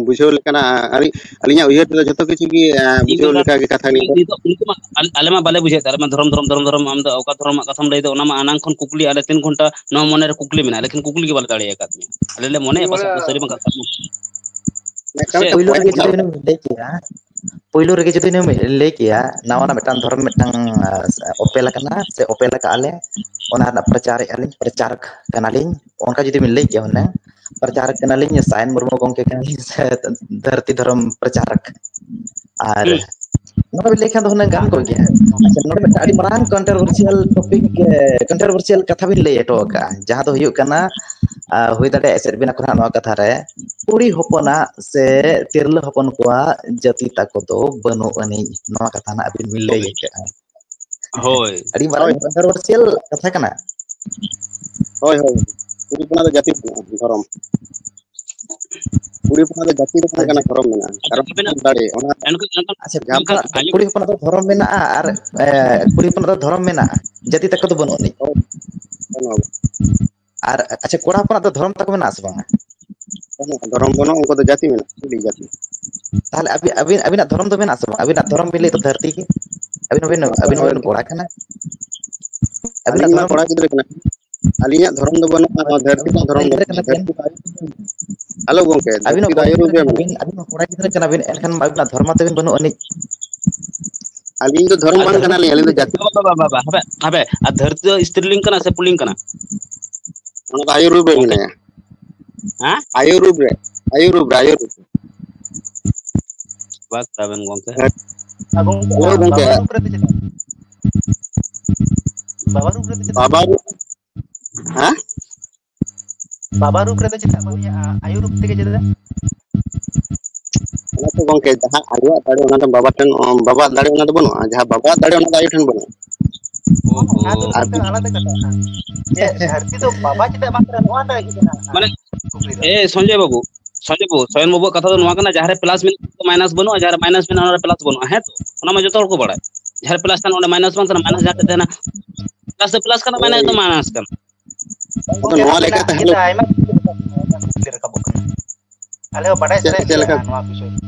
ᱵᱩᱡᱷᱟᱹᱣ ᱞᱮᱠᱟᱱᱟᱜ, ᱟᱹᱞᱤᱧ, ᱟᱹᱞᱤᱧᱟᱜ ᱩᱭᱦᱟᱹᱨ ᱛᱮᱫᱚ ᱡᱷᱚᱛᱚ ᱠᱤᱪᱷᱩ ᱜᱮ, ᱟ, ᱤᱧ ᱫᱚ ᱵᱩᱡᱷᱟᱹᱣ ᱞᱮᱠᱟ ᱜᱮ ᱠᱟᱛᱷᱟ ᱞᱤᱧ ᱱᱤᱛᱚᱜ ᱩᱱᱠᱩ ᱢᱟ ᱟᱞ-, ᱟᱞᱮ ᱢᱟ ᱵᱟᱞᱮ ᱵᱩᱡᱷᱟᱹᱣᱮᱫ ᱛᱟᱞᱮ ᱢᱟ ᱫᱷᱚᱨᱚᱢ, ᱫᱷᱚᱨᱚᱢ, ᱫᱷᱚᱨᱚᱢ, ᱫᱷᱚᱨᱚᱢ, ᱟᱢ ᱫᱚ ᱚᱠᱟ ᱫᱷᱚᱨᱚᱢ ᱨᱮᱱᱟᱜ ᱠᱟᱛᱷᱟᱢ ᱞᱟᱹᱭ ᱮᱫᱟ, ᱚᱱᱟ ᱢᱟ ᱟᱱᱟᱝ ᱠᱷᱚᱱ ᱠᱩᱠᱞᱤ, ᱟᱞᱮ ᱛᱤᱱ ᱜᱷᱚᱱᱴᱟ ᱱᱚᱣᱟ ᱢᱚᱱᱮ ᱨᱮ ᱠᱩᱠᱞᱤ ᱢᱮᱱᱟᱜᱼᱟ, ᱞᱮᱠᱤᱱ ᱠᱩᱠᱞᱤ ᱜᱮ ᱵᱟᱞᱮ ᱫᱟᱲᱮ ᱟᱠᱟᱫ ᱢᱮᱭᱟ᱾ ᱟᱞᱮ ᱞᱮ ᱢᱚᱱᱮᱭᱟ ᱯᱟᱥᱮᱡ ᱥᱟᱹᱨᱤ ᱢᱟ ᱠᱟᱛᱷᱟ ᱠᱟᱱᱟ᱾ ᱢᱤᱫᱴᱟᱝ ᱥᱮ ᱯᱳᱭᱞᱳ ᱯᱚᱭᱮᱱᱴ ᱨᱮᱜᱮ ᱡᱩᱫᱤ ᱢᱮᱱᱟᱜᱼᱟ᱾ ᱵᱤᱱ ᱞᱟᱹᱭ ᱠᱮᱭᱟ, ᱯᱳᱭᱞᱳ ᱨᱮᱜᱮ ᱡᱩᱫᱤ ᱵᱤᱱ ᱞᱟᱹᱭ ᱠᱮᱭᱟ, ᱱᱟᱣᱟᱱᱟᱜ ᱢᱤᱫᱴᱟᱝ ᱫᱷᱚᱨᱚᱢ ᱢᱤᱫᱴᱟᱝ, ᱟᱸ, ᱚᱯᱮᱞ ᱟᱠᱟᱱᱟ ᱥᱮ ᱚᱯᱮᱞ ᱟᱠᱟᱫᱼᱟ ᱞᱮ, ᱚᱱᱟ ᱨᱮᱱᱟᱜ ᱯᱨᱚᱪᱟᱨᱮᱫᱼᱟ ᱞᱤᱧ, ᱯᱨᱚᱪᱟᱨᱚᱠ ᱠᱟᱱᱟᱞᱤᱧ, ᱚᱱᱠᱟ ᱡᱩᱫᱤ ᱵᱤᱱ ᱞᱟᱹᱭ ᱠᱮᱭᱟ ᱦᱩᱱᱟᱹᱝ, ᱯᱨᱚᱪᱟᱨᱚᱠ ᱠᱟᱱᱟᱞᱤᱧ, ᱥᱟᱭᱮᱱ ᱢᱩᱨᱢᱩ ᱜᱚᱢᱠᱮ ᱠᱟᱱᱟᱞᱤᱧ ᱥᱮ ᱫᱷᱟᱹᱨᱛᱤ ᱫᱷᱚᱨᱚᱢ ᱯᱨᱚᱪᱟᱨᱚᱠ᱾ ᱟᱨ ᱦᱩᱸ᱾ ᱱᱚᱣᱟ ᱵᱤᱱ ᱞᱟᱹᱭ ᱠᱷᱟᱱ ᱫᱚ ᱦᱩᱱᱟᱹᱝ ᱜᱟᱱ ᱠᱚᱜ ᱜᱮᱭᱟ᱾ ᱟᱪᱪᱷᱟ, ᱱᱚᱰᱮ ᱢᱤᱫᱴᱟᱝ ᱟᱹᱰᱤ ᱢᱟᱨᱟᱝ controversial topic, ᱮ, controversial ᱠᱟᱛᱷᱟ ᱵᱤᱱ ᱞᱟᱹᱭ ᱦᱚᱴᱚ ᱟᱠᱟᱫᱼᱟ, ᱡᱟᱦᱟᱸ ᱫᱚ ᱦᱩᱭᱩᱜ ᱠᱟᱱᱟ, ᱟ, ᱦᱩᱭ ᱫᱟᱲᱮᱭᱟᱜᱼᱟ ᱮᱥᱮᱫ ᱵᱮᱱᱟ ᱠᱚ ᱱᱟᱦᱟᱜ ᱱᱚᱣᱟ ᱠᱟᱛᱷᱟ ᱨᱮ, ᱠᱩᱲᱤ ᱦᱚᱯᱚᱱᱟᱜ ᱥᱮ ᱛᱤᱨᱞᱟᱹ ᱦᱚᱯᱚᱱ ᱠᱚᱣᱟᱜ ᱡᱟᱹᱛᱤ ᱛᱟᱠᱚ ᱫᱚ ᱵᱟᱹᱱᱩᱜ ᱟᱹᱱᱤᱡ, ᱱᱚᱣᱟ ᱠᱟᱛᱷᱟ ᱱᱟᱦᱟᱜ ᱵᱤᱱ, ᱵᱤᱱ ᱞᱟᱹᱭ ᱦᱳᱭ᱾ ᱟᱠᱟᱫᱼᱟ᱾ ᱦᱳᱭ᱾ ᱟᱹᱰᱤ ᱢᱟᱨᱟᱝ ᱦᱳᱭ᱾ Controversial ᱠᱟᱛᱷᱟ ᱠᱟᱱᱟ᱾ ᱦᱳᱭ, ᱦᱳᱭ᱾ ᱠᱩᱲᱤ ᱦᱚᱯᱚᱱᱟᱜ ᱫᱚ ᱡᱟᱹᱛᱤ ᱫᱷᱚᱨᱚᱢ᱾ ᱠᱩᱲᱤ ᱦᱚᱯᱚᱱᱟᱜ ᱫᱚ ᱡᱟᱹᱛᱤ ᱫᱚ ᱵᱟᱝ ᱠᱟᱱᱟ, ᱫᱷᱚᱨᱚᱢ ᱢᱮᱱᱟᱜᱼᱟ᱾ ᱟᱪᱪᱷᱟ, ᱠᱟᱨᱚᱱ ᱟᱵᱮᱱᱟᱜ ᱫᱟᱲᱮ, ᱚᱱᱟ ᱮᱱᱠᱷᱟᱱ, ᱮᱱᱠᱷᱟᱱ, ᱡᱟᱦᱟᱸ ᱮᱱᱠᱷᱟᱱ ᱠᱩᱲᱤ ᱦᱚᱯᱚᱱᱟᱜ ᱫᱚ ᱫᱷᱚᱨᱚᱢ ᱢᱮᱱᱟᱜᱼᱟ ᱟᱨ, ᱮ, ᱠᱩᱲᱤ ᱦᱚᱯᱚᱱᱟᱜ ᱫᱚ ᱫᱷᱚᱨᱚᱢ ᱢᱮᱱᱟᱜᱼᱟ, ᱡᱟᱹᱛᱤ ᱛᱟᱠᱚ ᱫᱚ ᱵᱟᱹᱱᱩᱜ ᱟᱹᱱᱤᱡ᱾ ᱦᱳᱭ, ᱵᱟᱹᱱᱩᱜᱼᱟ᱾ ᱟᱨ, ᱟᱪᱪᱷᱟ, ᱠᱚᱲᱟ ᱦᱚᱯᱚᱱᱟᱜ ᱫᱚ ᱫᱷᱚᱨᱚᱢ ᱛᱟᱠᱚ ᱢᱮᱱᱟᱜᱼᱟ ᱥᱮ ᱵᱟᱝᱟ? ᱵᱟᱹᱱᱩᱜᱼᱟ, ᱫᱷᱚᱨᱚᱢ ᱵᱟᱹᱱᱩᱜᱼᱟ, ᱩᱱᱠᱩ ᱫᱚ ᱡᱟᱹᱛᱤ ᱢᱮᱱᱟᱜᱼᱟ, ᱠᱩᱲᱤ ᱡᱟᱹᱛᱤ᱾ ᱛᱟᱦᱚᱞᱮ ᱟᱹᱵᱤ-, ᱟᱹᱵᱤᱱ, ᱟᱹᱵᱤᱱᱟᱜ ᱫᱷᱚᱨᱚᱢ ᱫᱚ ᱢᱮᱱᱟᱜᱼᱟ ᱥᱮ ᱵᱟᱝ? ᱟᱹᱵᱤᱱᱟᱜ ᱫᱷᱚᱨᱚᱢ ᱵᱤᱱ ᱞᱟᱹᱭ ᱫᱚ ᱫᱷᱟᱹᱨᱛᱤ ᱜᱮ᱾ ᱟᱹᱵᱤᱱ ᱦᱚᱸᱵᱤᱱ, ᱟᱹᱵᱤᱱ ᱦᱳᱭ᱾ ᱦᱚᱸᱵᱤᱱ ᱠᱚᱲᱟ ᱠᱟᱱᱟ᱾ ᱟᱹᱵᱤᱱᱟᱜ ᱟᱹᱞᱤᱧ ᱢᱟ ᱫᱷᱚᱨᱚᱢ ᱠᱚᱲᱟ ᱜᱤᱫᱽᱨᱟᱹ ᱠᱟᱱᱟ᱾ ᱟᱹᱞᱤᱧᱟᱜ ᱫᱷᱚᱨᱚᱢ ᱫᱚ ᱵᱟᱹᱱᱩᱜᱼᱟ, ᱱᱚᱣᱟ ᱫᱷᱟᱹᱨᱛᱤ ᱨᱮᱱᱟᱜ ᱫᱷᱚᱨᱚᱢ ᱫᱚ ᱵᱟᱹᱱᱩᱜᱼᱟ᱾ ᱫᱷᱟᱹᱨᱛᱤ ᱫᱚ ᱟᱹᱭᱩᱨ ᱜᱮ ᱢᱮᱱᱟᱜᱼᱟ᱾ ᱦᱮᱞᱳ ᱜᱚᱝᱠᱮ, ᱟᱹᱵᱤᱱ ᱦᱚᱸ ᱫᱷᱟᱹᱨᱛᱤ ᱫᱚ ᱠᱚᱲᱟ ᱟᱹᱭᱩᱨ ᱜᱤᱫᱽᱨᱟᱹ ᱜᱮ ᱠᱟᱱᱟ ᱢᱮᱱᱟᱜᱼᱟ᱾ ᱵᱤᱱ, ᱟᱹᱵᱤᱱ ᱦᱚᱸ ᱠᱚᱲᱟ ᱜᱤᱫᱽᱨᱟᱹ ᱠᱟᱱᱟ ᱵᱤᱱ, ᱮᱱᱠᱷᱟᱱ ᱢᱟ ᱟᱹᱵᱤᱱᱟᱜ ᱫᱷᱚᱨᱚᱢ ᱢᱟᱛᱚ ᱵᱤᱱ ᱵᱟᱹᱱᱩᱜ ᱟᱹᱱᱤᱡ᱾ ᱟᱹᱞᱤᱧ ᱫᱚ ᱫᱷᱚᱨᱚᱢ ᱟᱨ ᱵᱟᱝ ᱫᱷᱟᱹᱨᱛᱤ ᱠᱟᱱᱟᱞᱤᱧ, ᱟᱹᱞᱤᱧ ᱫᱚ ᱡᱟᱹᱛᱤ᱾ ᱵᱟᱵᱟ, ᱵᱟᱵᱟ, ᱵᱟᱵᱟ, ᱦᱟᱯᱮ, ᱦᱟᱯᱮ, ᱟᱨ ᱫᱷᱟᱹᱨᱛᱤ ᱫᱚ ᱥᱛᱨᱤᱞᱤᱝ ᱠᱟᱱᱟ ᱥᱮ ᱯᱩᱞᱤᱝ ᱠᱟᱱᱟ? ᱚᱱᱟ ᱫᱚ ᱟᱹᱭᱩᱨ ᱨᱩᱯ ᱨᱮ ᱜᱚᱝᱠᱮ᱾ ᱢᱮᱱᱟᱭᱟ᱾ ᱦᱮᱸ? ᱟᱹᱭᱩᱨ ᱨᱩᱯ ᱨᱮ, ᱟᱹᱭᱩᱨ ᱨᱩᱯ ᱨᱮ, ᱟᱹᱭᱩᱨ ᱨᱩᱯ ᱨᱮ᱾ ᱵᱟᱫ ᱛᱟᱵᱮᱱ ᱜᱚᱝᱠᱮ᱾ ᱦᱮᱸ᱾ ᱟᱨ ᱜᱚᱝᱠᱮ, ᱦᱮᱞᱳ ᱜᱚᱝᱠᱮ᱾ ᱵᱟᱵᱟ ᱨᱩᱯ ᱨᱮ ᱪᱮᱫᱟᱜ? ᱵᱟᱵᱟ ᱨᱩᱯ ᱨᱮ ᱪᱮᱫᱟᱜ? ᱵᱟᱵᱟ ᱨᱩᱯ, ᱦᱮᱸ? ᱵᱟᱵᱟ ᱨᱩᱯ ᱨᱮᱫᱚ ᱪᱮᱫᱟᱜ ᱵᱟᱹᱱᱩᱭᱟ? ᱟ-, ᱟᱭᱳ ᱨᱩᱯ ᱛᱮᱜᱮ ᱪᱮᱫᱟᱜ? ᱚᱱᱟ ᱛᱚ ᱜᱚᱝᱠᱮ, ᱡᱟᱦᱟᱸ ᱟᱭᱳᱣᱟᱜ ᱫᱟᱲᱮ, ᱚᱱᱟ ᱫᱚ ᱵᱟᱵᱟ ᱴᱷᱮᱱ, ᱚ, ᱵᱟᱵᱟᱣᱟᱜ ᱫᱟᱲᱮ ᱚᱱᱟ ᱫᱚ ᱵᱟᱹᱱᱩᱜᱼᱟ᱾ ᱡᱟᱦᱟᱸ ᱵᱟᱵᱟᱣᱟᱜ ᱫᱟᱲᱮ, ᱚᱱᱟ ᱫᱚ ᱟᱭᱳ ᱴᱷᱮᱱ ᱵᱟᱹᱱᱩᱜᱼᱟ᱾ ᱚ, ᱚᱱᱟ ᱫᱚ ᱟᱨ ᱢᱤᱫᱴᱟᱝ ᱟᱞᱟᱫᱟ ᱠᱟᱛᱷᱟ ᱠᱟᱱᱟ᱾ ᱡᱮ ᱫᱷᱟᱹᱨᱛᱤ ᱫᱚ ᱵᱟᱵᱟ ᱪᱮᱫᱟᱜ ᱵᱟᱝ ᱠᱟᱱᱟ, ᱱᱚᱣᱟ ᱴᱟᱜ ᱜᱮ ᱠᱟᱱᱟ ᱢᱟᱱᱮ, ᱠᱩᱠᱞᱤ ᱫᱚ᱾ ᱮ, ᱥᱚᱧᱡᱚᱭ ᱵᱟᱹᱵᱩ, ᱥᱚᱧᱡᱚᱭ ᱵᱟᱹᱵᱩ, ᱥᱚᱭᱚᱱ ᱵᱟᱹᱵᱩᱣᱟᱜ ᱠᱟᱛᱷᱟ ᱫᱚ ᱱᱚᱣᱟ ᱠᱟᱱᱟ, ᱡᱟᱦᱟᱸ ᱨᱮ ᱯᱞᱟᱥ ᱢᱮᱱᱟᱜᱼᱟ, ᱢᱟᱭᱱᱟᱥ ᱵᱟᱹᱱᱩᱜᱼᱟ, ᱡᱟᱦᱟᱸ ᱨᱮ ᱢᱟᱭᱱᱟᱥ ᱢᱮᱱᱟᱜᱼᱟ, ᱚᱱᱟ ᱨᱮ ᱯᱞᱟᱥ ᱵᱟᱹᱱᱩᱜᱼᱟ᱾ ᱦᱮᱸ ᱛᱚ? ᱚᱱᱟ ᱢᱟ ᱡᱚᱛᱚ ᱦᱚᱲ ᱠᱚ ᱵᱟᱲᱟᱭ᱾ ᱡᱟᱦᱟᱸ ᱨᱮ ᱯᱞᱟᱥ ᱛᱟᱦᱮᱱᱟ, ᱚᱸᱰᱮ ᱢᱟᱭᱱᱟᱥ ᱵᱟᱝ ᱛᱟᱦᱮᱱᱟ, ᱢᱟᱭᱱᱟᱥ ᱡᱟᱦᱟᱸ ᱨᱮ ᱛᱟᱦᱮᱱᱟ, ᱯᱞᱟᱥ ᱫᱚ ᱯᱞᱟᱥ ᱠᱟᱱᱟ, ᱢᱟᱭᱱᱟᱥ ᱫᱚ ᱢᱟᱭᱱᱟᱥ ᱠᱟᱱᱟ᱾ ᱟᱫᱚ ᱱᱚᱣᱟ ᱞᱮᱠᱟᱛᱮ ᱦᱟᱞᱚ ᱟᱭᱢᱟ ᱠᱩᱠᱞᱤ ᱨᱟᱠᱟᱵᱚᱜ ᱠᱟᱱᱟ᱾ ᱟᱞᱮ ᱦᱚᱸ ᱵᱟᱰᱟᱭ ᱪᱮᱫ, ᱥᱟᱱᱟᱭᱮᱫ ᱪᱮᱫ ᱞᱮᱭᱟ ᱞᱮᱠᱟ? ᱱᱚᱣᱟ ᱵᱤᱥᱚᱭ ᱛᱮ᱾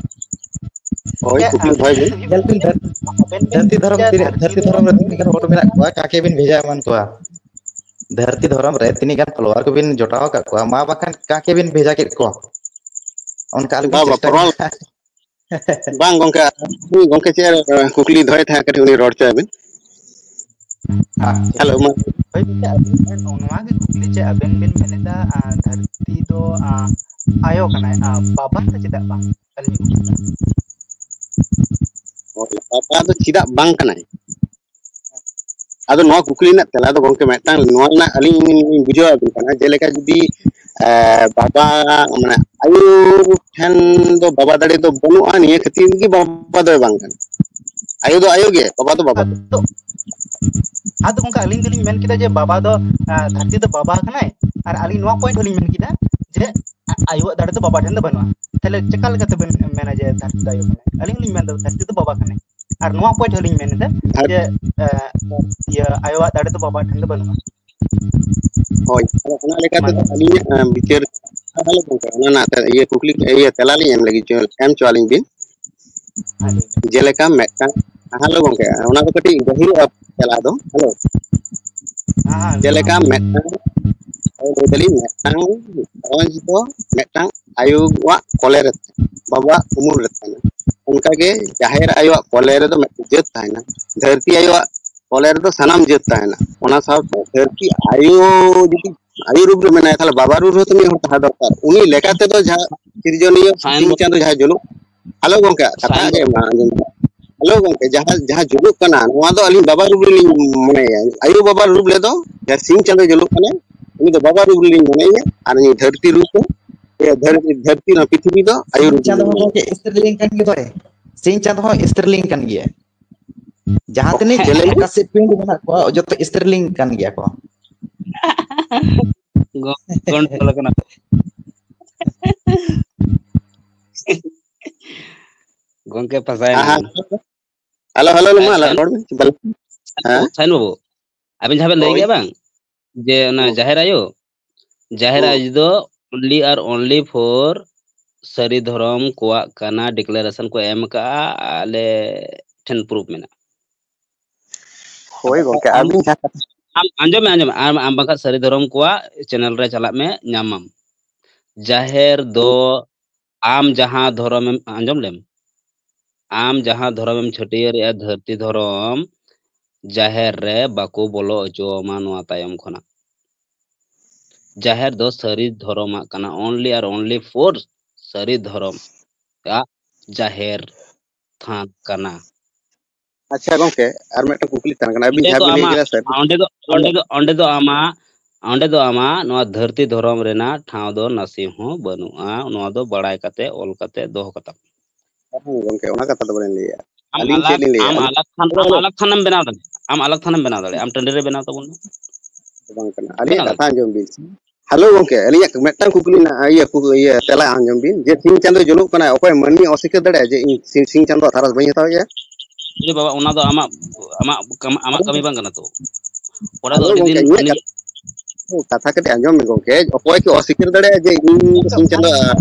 ᱦᱳᱭ, ᱪᱮᱫ, ᱠᱩᱠᱞᱤ ᱫᱚᱦᱚᱭ ᱵᱤᱱ᱾ ᱧᱮᱞ ᱵᱤᱱ, ᱫᱷᱟᱹᱨ-, ᱟᱵᱮᱱ ᱵᱮᱱ ᱫᱷᱟᱹᱨᱛᱤ ᱫᱷᱚᱨᱚᱢ ᱢᱮᱱᱫᱟ ᱛᱤᱱᱟᱹᱜ, ᱫᱷᱟᱹᱨᱛᱤ ᱫᱷᱟᱹᱨᱛᱤ ᱫᱚ ᱫᱷᱚᱨᱚᱢ ᱨᱮ ᱛᱤᱱᱟᱹᱜ ᱜᱟᱱ ᱦᱚᱲ ᱢᱮᱱᱟᱜ ᱠᱚᱣᱟ, ᱠᱟᱠᱮ ᱵᱤᱱ ᱵᱷᱮᱡᱟ ᱮᱢᱟᱱ ᱠᱚᱣᱟ? ᱫᱷᱟᱹᱨᱛᱤ ᱫᱷᱚᱨᱚᱢ ᱨᱮ ᱛᱤᱱᱟᱹᱜ ᱜᱟᱱ ᱯᱷᱚᱞᱳᱣᱟᱨ ᱠᱚᱵᱤᱱ ᱡᱚᱴᱟᱣ ᱟᱠᱟᱫ ᱠᱚᱣᱟ? ᱢᱟ ᱵᱟᱠᱷᱟᱱ ᱠᱟᱠᱮ ᱵᱤᱱ ᱵᱷᱮᱡᱟ ᱠᱮᱫ ᱠᱚᱣᱟ? ᱚᱱᱠᱟ ᱟᱞᱚᱵᱤᱱ ᱵᱟ, ᱵᱟ, ᱪᱮᱥᱴᱟᱭᱟ᱾ ᱯᱷᱚᱞᱳᱣᱟᱨ ᱵᱟᱝ ᱜᱚᱝᱠᱮ, ᱩᱱᱤ ᱜᱚᱝᱠᱮ ᱪᱮᱫ ᱮ, ᱠᱩᱠᱞᱤ ᱫᱚᱦᱚᱭ ᱛᱟᱦᱮᱸᱫ, ᱠᱟᱹᱴᱤᱡ ᱩᱱᱤ ᱨᱚᱲ ᱦᱚᱪᱚᱭ ᱵᱤᱱ᱾ ᱟᱪᱪᱷᱟ᱾ ᱦᱮᱞᱳ, ᱢᱟ᱾ ᱦᱳᱭ ᱜᱚᱝᱠᱮ, ᱟᱹᱵᱤᱱ ᱴᱷᱮᱱ ᱱᱚᱣᱟ ᱜᱮ ᱠᱩᱠᱞᱤ ᱡᱮ ᱟᱵᱮᱱ ᱵᱮᱱ ᱢᱮᱱᱮᱫᱟ, ᱟ, ᱫᱷᱟᱹᱨᱛᱤ ᱫᱚ, ᱟ, ᱟᱭᱳ ᱠᱟᱱᱟᱭ, ᱟ, ᱵᱟᱵᱟ ᱫᱚ ᱪᱮᱫᱟᱜ ᱵᱟᱝ? ᱟᱹᱞᱤᱧ ᱠᱩᱠᱞᱤ ᱫᱚ᱾ ᱵᱟᱵᱟ ᱫᱚ ᱪᱮᱫᱟᱜ ᱵᱟᱝ ᱠᱟᱱᱟᱭ? ᱟᱫᱚ ᱱᱚᱣᱟ ᱠᱩᱠᱞᱤ ᱨᱮᱱᱟᱜ ᱛᱮᱞᱟ ᱫᱚ ᱜᱚᱝᱠᱮ ᱢᱤᱫᱴᱟᱝ ᱱᱚᱣᱟ ᱨᱮᱱᱟᱜ ᱟᱹᱞᱤᱧ ᱞᱤᱧ ᱵᱩᱡᱷᱟᱹᱣ ᱟᱵᱤᱱ ᱠᱟᱱᱟ, ᱡᱮᱞᱮᱠᱟ ᱡᱩᱫᱤ, ᱮ, ᱵᱟᱵᱟ, ᱢᱟᱱᱮ ᱟᱭᱳ ᱴᱷᱮᱱ ᱫᱚ ᱵᱟᱵᱟ ᱫᱟᱲᱮ ᱫᱚ ᱵᱟᱹᱱᱩᱜᱼᱟ, ᱱᱤᱭᱟᱹ ᱠᱷᱟᱹᱛᱤᱨ ᱜᱮ ᱵᱟᱵᱟ ᱫᱚᱭ ᱵᱟᱝ ᱠᱟᱱᱟ᱾ ᱟᱭᱳ ᱫᱚ ᱟᱭᱳ ᱜᱮ, ᱵᱟᱵᱟ ᱫᱚ ᱵᱟᱵᱟ ᱜᱮ᱾ ᱟᱫᱚ, ᱟᱫᱚ ᱜᱚᱝᱠᱮ, ᱟᱹᱞᱤᱧ ᱫᱚᱞᱤᱧ ᱢᱮᱱ ᱠᱮᱫᱟ ᱡᱮ ᱵᱟᱵᱟ ᱫᱚ, ᱟ, ᱫᱷᱟᱹᱨᱛᱤ ᱫᱚ ᱵᱟᱵᱟ ᱠᱟᱱᱟᱭ, ᱟᱨ ᱟᱹᱞᱤᱧ ᱱᱚᱣᱟ ᱯᱚᱭᱮᱱᱴ ᱦᱚᱸᱞᱤᱧ ᱢᱮᱱ ᱠᱮᱫᱟ ᱡᱮ ᱟ-, ᱟᱭᱳᱣᱟᱜ ᱫᱟᱲᱮ ᱫᱚ ᱵᱟᱵᱟ ᱴᱷᱮᱱ ᱫᱚ ᱵᱟᱹᱱᱩᱜᱼᱟ᱾ ᱛᱟᱦᱞᱮ ᱪᱮᱠᱟ ᱞᱮᱠᱟᱛᱮ ᱵᱮᱱ ᱢᱮᱱᱟ ᱡᱮ ᱫᱷᱟᱹᱨᱛᱤ ᱫᱚ ᱟᱭᱳ ᱠᱟᱱᱟᱭ? ᱟᱹᱞᱤᱧ ᱦᱚᱸᱞᱤᱧ ᱢᱮᱱᱫᱟ ᱫᱷᱟᱹᱨᱛᱤ ᱫᱚ ᱵᱟᱵᱟ ᱠᱟᱱᱟᱭ, ᱟᱨ ᱱᱚᱣᱟ ᱯᱚᱭᱮᱱᱴ ᱦᱚᱸᱞᱤᱧ ᱢᱮᱱ ᱮᱫᱟ ᱫᱷᱟᱹᱨ- ᱡᱮ, ᱮ, ᱤᱭᱟᱹ, ᱟᱭᱳᱣᱟᱜ ᱫᱟᱲᱮ ᱫᱚ ᱵᱟᱵᱟ ᱴᱷᱮᱱ ᱫᱚ ᱵᱟᱹᱱᱩᱜᱼᱟ᱾ ᱦᱳᱭ, ᱟᱫᱚ ᱚᱱᱟ ᱢᱟ ᱞᱮᱠᱟᱛᱮ ᱞᱟᱹᱭ ᱫᱚ ᱵᱤᱱ᱾ ᱟᱹᱞᱤᱧᱟᱜ, ᱮ, ᱵᱤᱪᱟᱹᱨ, ᱛᱟᱦᱚᱞᱮ ᱜᱚᱝᱠᱮ, ᱚᱱᱟ ᱨᱮᱱᱟᱜ ᱤᱭᱟᱹ ᱠᱩᱠᱞᱤ, ᱤᱭᱟᱹ ᱛᱮᱞᱟ ᱞᱤᱧ ᱮᱢ ᱞᱟᱹᱜᱤᱫ, ᱮᱢ ᱦᱚᱪᱚ ᱟᱹᱞᱤᱧ ᱵᱤᱱ᱾ ᱦᱮᱸ, ᱞᱟᱹᱭ ᱵᱤᱱ᱾ ᱡᱮᱞᱮᱠᱟ ᱢᱤᱫᱴᱟᱝ, ᱦᱮᱞᱳ ᱜᱚᱝᱠᱮ, ᱚᱱᱟ ᱫᱚ ᱠᱟᱹᱴᱤᱡ ᱜᱟᱹᱦᱤᱨᱚᱜᱼᱟ ᱛᱮᱞᱟ ᱫᱚ, ᱦᱮᱞᱳ᱾ ᱦᱮᱸ, ᱦᱮᱸ, ᱞᱟᱹᱭ ᱡᱮᱞᱮᱠᱟ ᱵᱤᱱ᱾ ᱢᱤᱫᱴᱟᱝ, ᱞᱟᱹᱭ ᱫᱟᱞᱤᱧ, ᱢᱤᱫᱴᱟᱝ ᱜᱷᱟᱨᱚᱸᱡᱽ ᱫᱚ ᱢᱤᱫᱴᱟᱝ ᱟᱭᱳᱣᱟᱜ ᱠᱚᱞᱮ ᱨᱮ, ᱵᱟᱵᱟᱣᱟᱜ ᱩᱢᱩᱞ ᱨᱮ ᱛᱟᱦᱮᱱᱟ᱾ ᱚᱱᱠᱟᱜᱮ ᱡᱟᱦᱮᱨ ᱟᱭᱳᱣᱟᱜ ᱠᱚᱞᱮ ᱨᱮᱫᱚ ᱢᱤᱫᱴᱟᱝ ᱡᱟᱹᱛ ᱛᱟᱦᱮᱱᱟ, ᱫᱷᱟᱹᱨᱛᱤ ᱟᱭᱳᱣᱟᱜ ᱠᱚᱞᱮ ᱨᱮᱫᱚ ᱥᱟᱱᱟᱢ ᱡᱟᱹᱛ ᱛᱟᱦᱮᱱᱟ᱾ ᱚᱱᱟ ᱥᱟᱶᱛᱮ ᱫᱷᱟᱹᱨᱛᱤ ᱟᱭᱳ ᱡᱩᱫᱤ ᱟᱭᱳ ᱨᱩᱯ ᱨᱮ ᱢᱮᱱᱟᱭᱟ, ᱛᱟᱦᱞᱮ ᱵᱟᱵᱟ ᱨᱩᱯ ᱨᱮᱦᱚᱸ ᱛᱚ ᱢᱤᱫ ᱦᱚᱲ ᱛᱟᱦᱮᱸ ᱫᱚᱨᱠᱟᱨ᱾ ᱩᱱᱤ ᱞᱮᱠᱟ ᱛᱮᱫᱚ ᱡᱟᱦᱟᱸ ᱥᱤᱨᱡᱚᱱᱤᱭᱟᱹ ᱥᱟᱭᱚᱱ ᱥᱤᱧ ᱵᱟ- ᱪᱟᱸᱫᱚ ᱡᱟᱦᱟᱸ ᱡᱩᱞᱩᱜ, ᱦᱮᱞᱳ ᱜᱚᱝᱠᱮ, ᱠᱟᱛᱷᱟ ᱥᱟᱭᱚᱱ ᱟᱸᱡᱚᱢ ᱵᱟ- ᱢᱟ, ᱟᱸᱡᱚᱢ ᱢᱟ᱾ ᱦᱮᱞᱳ ᱜᱚᱝᱠᱮ, ᱡᱟᱦᱟᱸ, ᱡᱟᱦᱟᱸ ᱡᱩᱞᱩᱜ ᱠᱟᱱᱟ, ᱱᱚᱣᱟ ᱫᱚ ᱟᱹᱞᱤᱧ ᱵᱟᱵᱟ ᱨᱩᱯ ᱨᱮᱞᱤᱧ ᱢᱚᱱᱮᱭᱟ᱾ ᱟᱭᱳ ᱵᱟᱵᱟ ᱨᱩᱯ ᱨᱮᱫᱚ ᱡᱟᱦᱟᱸ ᱥᱤᱧ ᱪᱟᱸᱫᱚ ᱡᱩᱞᱩᱜ ᱠᱟᱱᱟ, ᱩᱱᱤ ᱫᱚ ᱵᱟᱵᱟ ᱨᱩᱯ ᱨᱮᱞᱤᱧ ᱢᱚᱱᱮᱭᱟ, ᱟᱨ ᱱᱤᱭᱟᱹ ᱫᱷᱟᱹᱨᱛᱤ ᱨᱩᱯ ᱫᱚ, ᱤᱭᱟᱹ ᱫᱷᱟᱹᱨ-, ᱫᱷᱟᱹᱨᱛᱤ ᱱᱚᱣᱟ ᱯᱨᱤᱛᱷᱤᱵᱤ ᱫᱚ ᱟᱭᱳ ᱨᱩᱯ ᱪᱟᱸᱫᱚ ᱨᱮᱞᱤᱧ ᱦᱚᱸ ᱢᱚᱱᱮᱭᱟ᱾ ᱜᱚᱢᱠᱮ ᱥᱛᱨᱤᱞᱤᱝ ᱠᱟᱱ ᱜᱮᱭᱟ ᱛᱚ᱾ ᱥᱤᱧ ᱪᱟᱸᱫᱚ ᱦᱚᱸ ᱥᱛᱨᱤᱞᱤᱝ ᱠᱟᱱ ᱜᱮᱭᱟ᱾ ᱡᱟᱦᱟᱸ ᱛᱤᱱᱟᱹᱜ ᱪᱮᱫ ᱞᱟᱹᱭ ᱢᱮ? ᱟᱠᱟᱥᱤ ᱯᱤᱸᱰ ᱢᱮᱱᱟᱜ ᱠᱚᱣᱟ, ᱡᱚᱛᱚ ᱥᱛᱨᱤᱞᱤᱝ ᱠᱟᱱ ᱜᱮᱭᱟ ᱠᱚ᱾ ᱜᱚ-, ᱜᱚᱱᱰᱜᱳᱞ ᱠᱟᱱᱟ ᱯᱮ᱾ ᱜᱚᱝᱠᱮ ᱯᱷᱟᱥᱟᱭᱮᱱᱟ ᱦᱮᱸ, ᱦᱮᱸ᱾ ᱵᱚᱱ᱾ ᱦᱮᱞᱳ, ᱦᱮᱞᱳ, ᱦᱮᱞᱳ, ᱢᱟ ᱥᱟᱭᱱ, ᱨᱚᱲ ᱵᱤᱱ᱾ ᱦᱮᱸ? ᱥᱟᱭᱱ ᱵᱟᱹᱵᱩ, ᱟᱵᱤᱱ ᱡᱟᱦᱟᱸ ᱵᱮᱱ ᱞᱟᱹᱭ ᱦᱳᱭ᱾ ᱠᱮᱜᱼᱟ ᱵᱟᱝ, ᱡᱮ ᱚᱱᱟ ᱦᱩᱸ᱾ ᱡᱟᱦᱮᱨ ᱟᱭᱳ, ᱡᱟᱦᱮᱨ ᱦᱩᱸ᱾ ᱟᱭᱳ ᱫᱚ only ᱟᱨ only for ᱥᱟᱹᱨᱤ ᱫᱷᱚᱨᱚᱢ ᱠᱚᱣᱟᱜ ᱠᱟᱱᱟ, declaration ᱠᱚ ᱮᱢ ᱠᱟᱜᱼᱟ, ᱟᱞᱮ ᱴᱷᱮᱱ proof ᱢᱮᱱᱟᱜᱼᱟ᱾ ᱦᱳᱭ ᱜᱚᱝᱠᱮ, ᱟᱢ, ᱟᱹᱵᱤᱱ ᱡᱟᱦᱟᱸ ᱠᱟᱛᱷᱟ ᱟᱢ ᱟᱸᱡᱚᱢ ᱢᱮ, ᱟᱸᱡᱚᱢ ᱢᱮ, ᱟᱢ, ᱟᱢ ᱵᱟᱝᱠᱷᱟᱱ ᱥᱟᱹᱨᱤ ᱫᱷᱚᱨᱚᱢ ᱠᱚᱣᱟᱜ channel ᱨᱮ ᱪᱟᱞᱟᱜ ᱢᱮ, ᱧᱟᱢᱟᱢ᱾ ᱡᱟᱦᱮᱨ ᱫᱚ ᱦᱩᱸ᱾ ᱟᱢ ᱡᱟᱦᱟᱸ ᱫᱷᱚᱨᱚᱢᱮᱢ, ᱟᱸᱡᱚᱢ ᱞᱮᱢ, ᱟᱢ ᱡᱟᱦᱟᱸ ᱫᱷᱚᱨᱚᱢᱮᱢ ᱪᱷᱟᱹᱴᱭᱟᱹᱨᱮᱜᱼᱟ, ᱫᱷᱟᱹᱨᱛᱤ ᱫᱷᱚᱨᱚᱢ, ᱡᱟᱦᱮᱨ ᱨᱮ ᱵᱟᱠᱚ ᱵᱚᱞᱚ ᱦᱚᱪᱚᱣᱟᱢᱟ ᱱᱚᱣᱟ ᱛᱟᱭᱚᱢ ᱠᱷᱚᱱᱟᱜ᱾ ᱡᱟᱦᱮᱨ ᱫᱚ ᱥᱟᱹᱨᱤ ᱫᱷᱚᱨᱚᱢᱟᱜ ᱠᱟᱱᱟ, only ᱟᱨ only for ᱥᱟᱹᱨᱤ ᱫᱷᱚᱨᱚᱢ ᱟᱜ ᱡᱟᱦᱮᱨ ᱛᱷᱟᱱ ᱠᱟᱱᱟ᱾ ᱟᱪᱪᱷᱟ ᱜᱚᱝᱠᱮ, ᱟᱨ ᱢᱤᱫᱴᱟᱝ ᱠᱩᱠᱞᱤ ᱛᱟᱦᱮᱸ ᱠᱟᱱᱟ, ᱟᱹᱵᱤᱱ ᱚᱸᱰᱮ ᱡᱟᱦᱟᱸ ᱫᱚ ᱵᱤᱱ ᱞᱟᱹᱭ ᱟᱢᱟᱜ, ᱠᱮᱫᱟ ᱥᱟᱹᱨᱤ ᱚᱸᱰᱮ ᱫᱚ, ᱚᱸᱰᱮ ᱫᱚ, ᱚᱸᱰᱮ ᱫᱚ ᱟᱢᱟᱜ, ᱚᱸᱰᱮ ᱫᱚ ᱟᱢᱟᱜ ᱱᱚᱣᱟ ᱫᱷᱟᱹᱨᱛᱤ ᱫᱷᱚᱨᱚᱢ ᱨᱮᱱᱟᱜ ᱴᱷᱟᱶ ᱫᱚ ᱱᱟᱥᱮ ᱦᱚᱸ ᱵᱟᱹᱱᱩᱜᱼᱟ᱾ ᱱᱚᱣᱟ ᱫᱚ ᱵᱟᱲᱟᱭ ᱠᱟᱛᱮ, ᱚᱞ ᱠᱟᱛᱮ ᱫᱚᱦᱚ ᱠᱟᱛᱟᱢ᱾ ᱵᱟᱝ ᱜᱚᱝᱠᱮ, ᱚᱱᱟ ᱠᱟᱛᱷᱟ ᱫᱚ ᱵᱟᱹᱞᱤᱧ ᱞᱟᱹᱭᱮᱜᱼᱟ᱾ ᱟᱢ ᱟᱹᱞᱤᱧ ᱪᱮᱫ ᱟᱞᱟᱜᱽ, ᱞᱤᱧ ᱞᱟᱹᱭᱮᱜᱼᱟ? ᱟᱢ ᱟᱹᱞᱤᱧ ᱟᱞᱟᱜᱽ ᱛᱷᱟᱱ, ᱟᱢ ᱟᱞᱟᱜᱽ ᱛᱷᱟᱱᱮᱢ ᱵᱮᱱᱟᱣ ᱫᱟᱲᱮᱭᱟᱜᱼᱟ᱾ ᱟᱢ ᱟᱞᱟᱜᱽ ᱛᱷᱟᱱᱮᱢ ᱵᱮᱱᱟᱣ ᱫᱟᱲᱮᱭᱟᱜᱼᱟ᱾ ᱟᱢ ᱴᱟᱺᱰᱤ ᱨᱮ ᱵᱮᱱᱟᱣ ᱛᱟᱵᱚᱱ ᱢᱮ᱾ ᱵᱟᱝ ᱠᱟᱱᱟ᱾ ᱟᱹᱞᱤᱧᱟᱜ ᱵᱮᱱᱟᱣ ᱠᱟᱛᱷᱟ ᱟᱸᱡᱚᱢ ᱵᱤᱱ ᱥᱮ᱾ ᱦᱮᱞᱳ ᱜᱚᱝᱠᱮ, ᱟᱹᱞᱤᱧᱟᱜ ᱢᱤᱫᱴᱟᱝ ᱠᱩᱠᱞᱤ ᱢᱮᱱᱟᱜᱼᱟ, ᱤᱭᱟᱹ, ᱠᱩ-, ᱤᱭᱟᱹ, ᱛᱮᱞᱟ ᱟᱸᱡᱚᱢ ᱵᱤᱱ, ᱡᱮ ᱥᱤᱧ ᱪᱟᱸᱫᱚ ᱡᱩᱞᱩᱜ ᱠᱟᱱᱟᱭ, ᱚᱠᱚᱭ ᱢᱟᱹᱱᱢᱤ ᱚᱥᱤᱠᱟᱹᱨ ᱫᱟᱲᱮᱭᱟᱜᱼᱟ ᱡᱮ ᱤᱧ ᱥᱤᱧ, ᱥᱤᱧ ᱪᱟᱸᱫᱚ ᱟᱜ ᱛᱟᱨᱟᱥ ᱵᱟᱹᱧ ᱦᱟᱛᱟᱣᱮᱜᱼᱟ? ᱮ ᱵᱟᱵᱟ, ᱚᱱᱟ ᱫᱚ ᱟᱢᱟᱜ, ᱟᱢᱟᱜ ᱠᱟᱢ-, ᱟᱢᱟᱜ ᱠᱟᱹᱢᱤ ᱵᱟᱝ ᱠᱟᱱᱟ ᱛᱚ᱾ ᱚᱱᱟ ᱫᱚ ᱦᱮᱞᱳ ᱟᱹᱰᱤ ᱜᱚᱝᱠᱮ, ᱫᱤᱱ ᱤᱧᱟᱹᱜ ᱩᱱᱤ ᱠᱟᱛᱷᱟ, ᱠᱟᱛᱷᱟ ᱠᱟᱹᱴᱤᱡ ᱟᱸᱡᱚᱢ ᱢᱮ ᱜᱚᱝᱠᱮ, ᱚᱠᱚᱭ ᱠᱚ ᱚᱥᱤᱠᱟᱹᱨ ᱫᱟᱲᱮᱭᱟᱜᱼᱟ ᱡᱮ ᱤᱧ ᱥᱤᱧ ᱪᱟᱸᱫᱚ ᱟᱜ?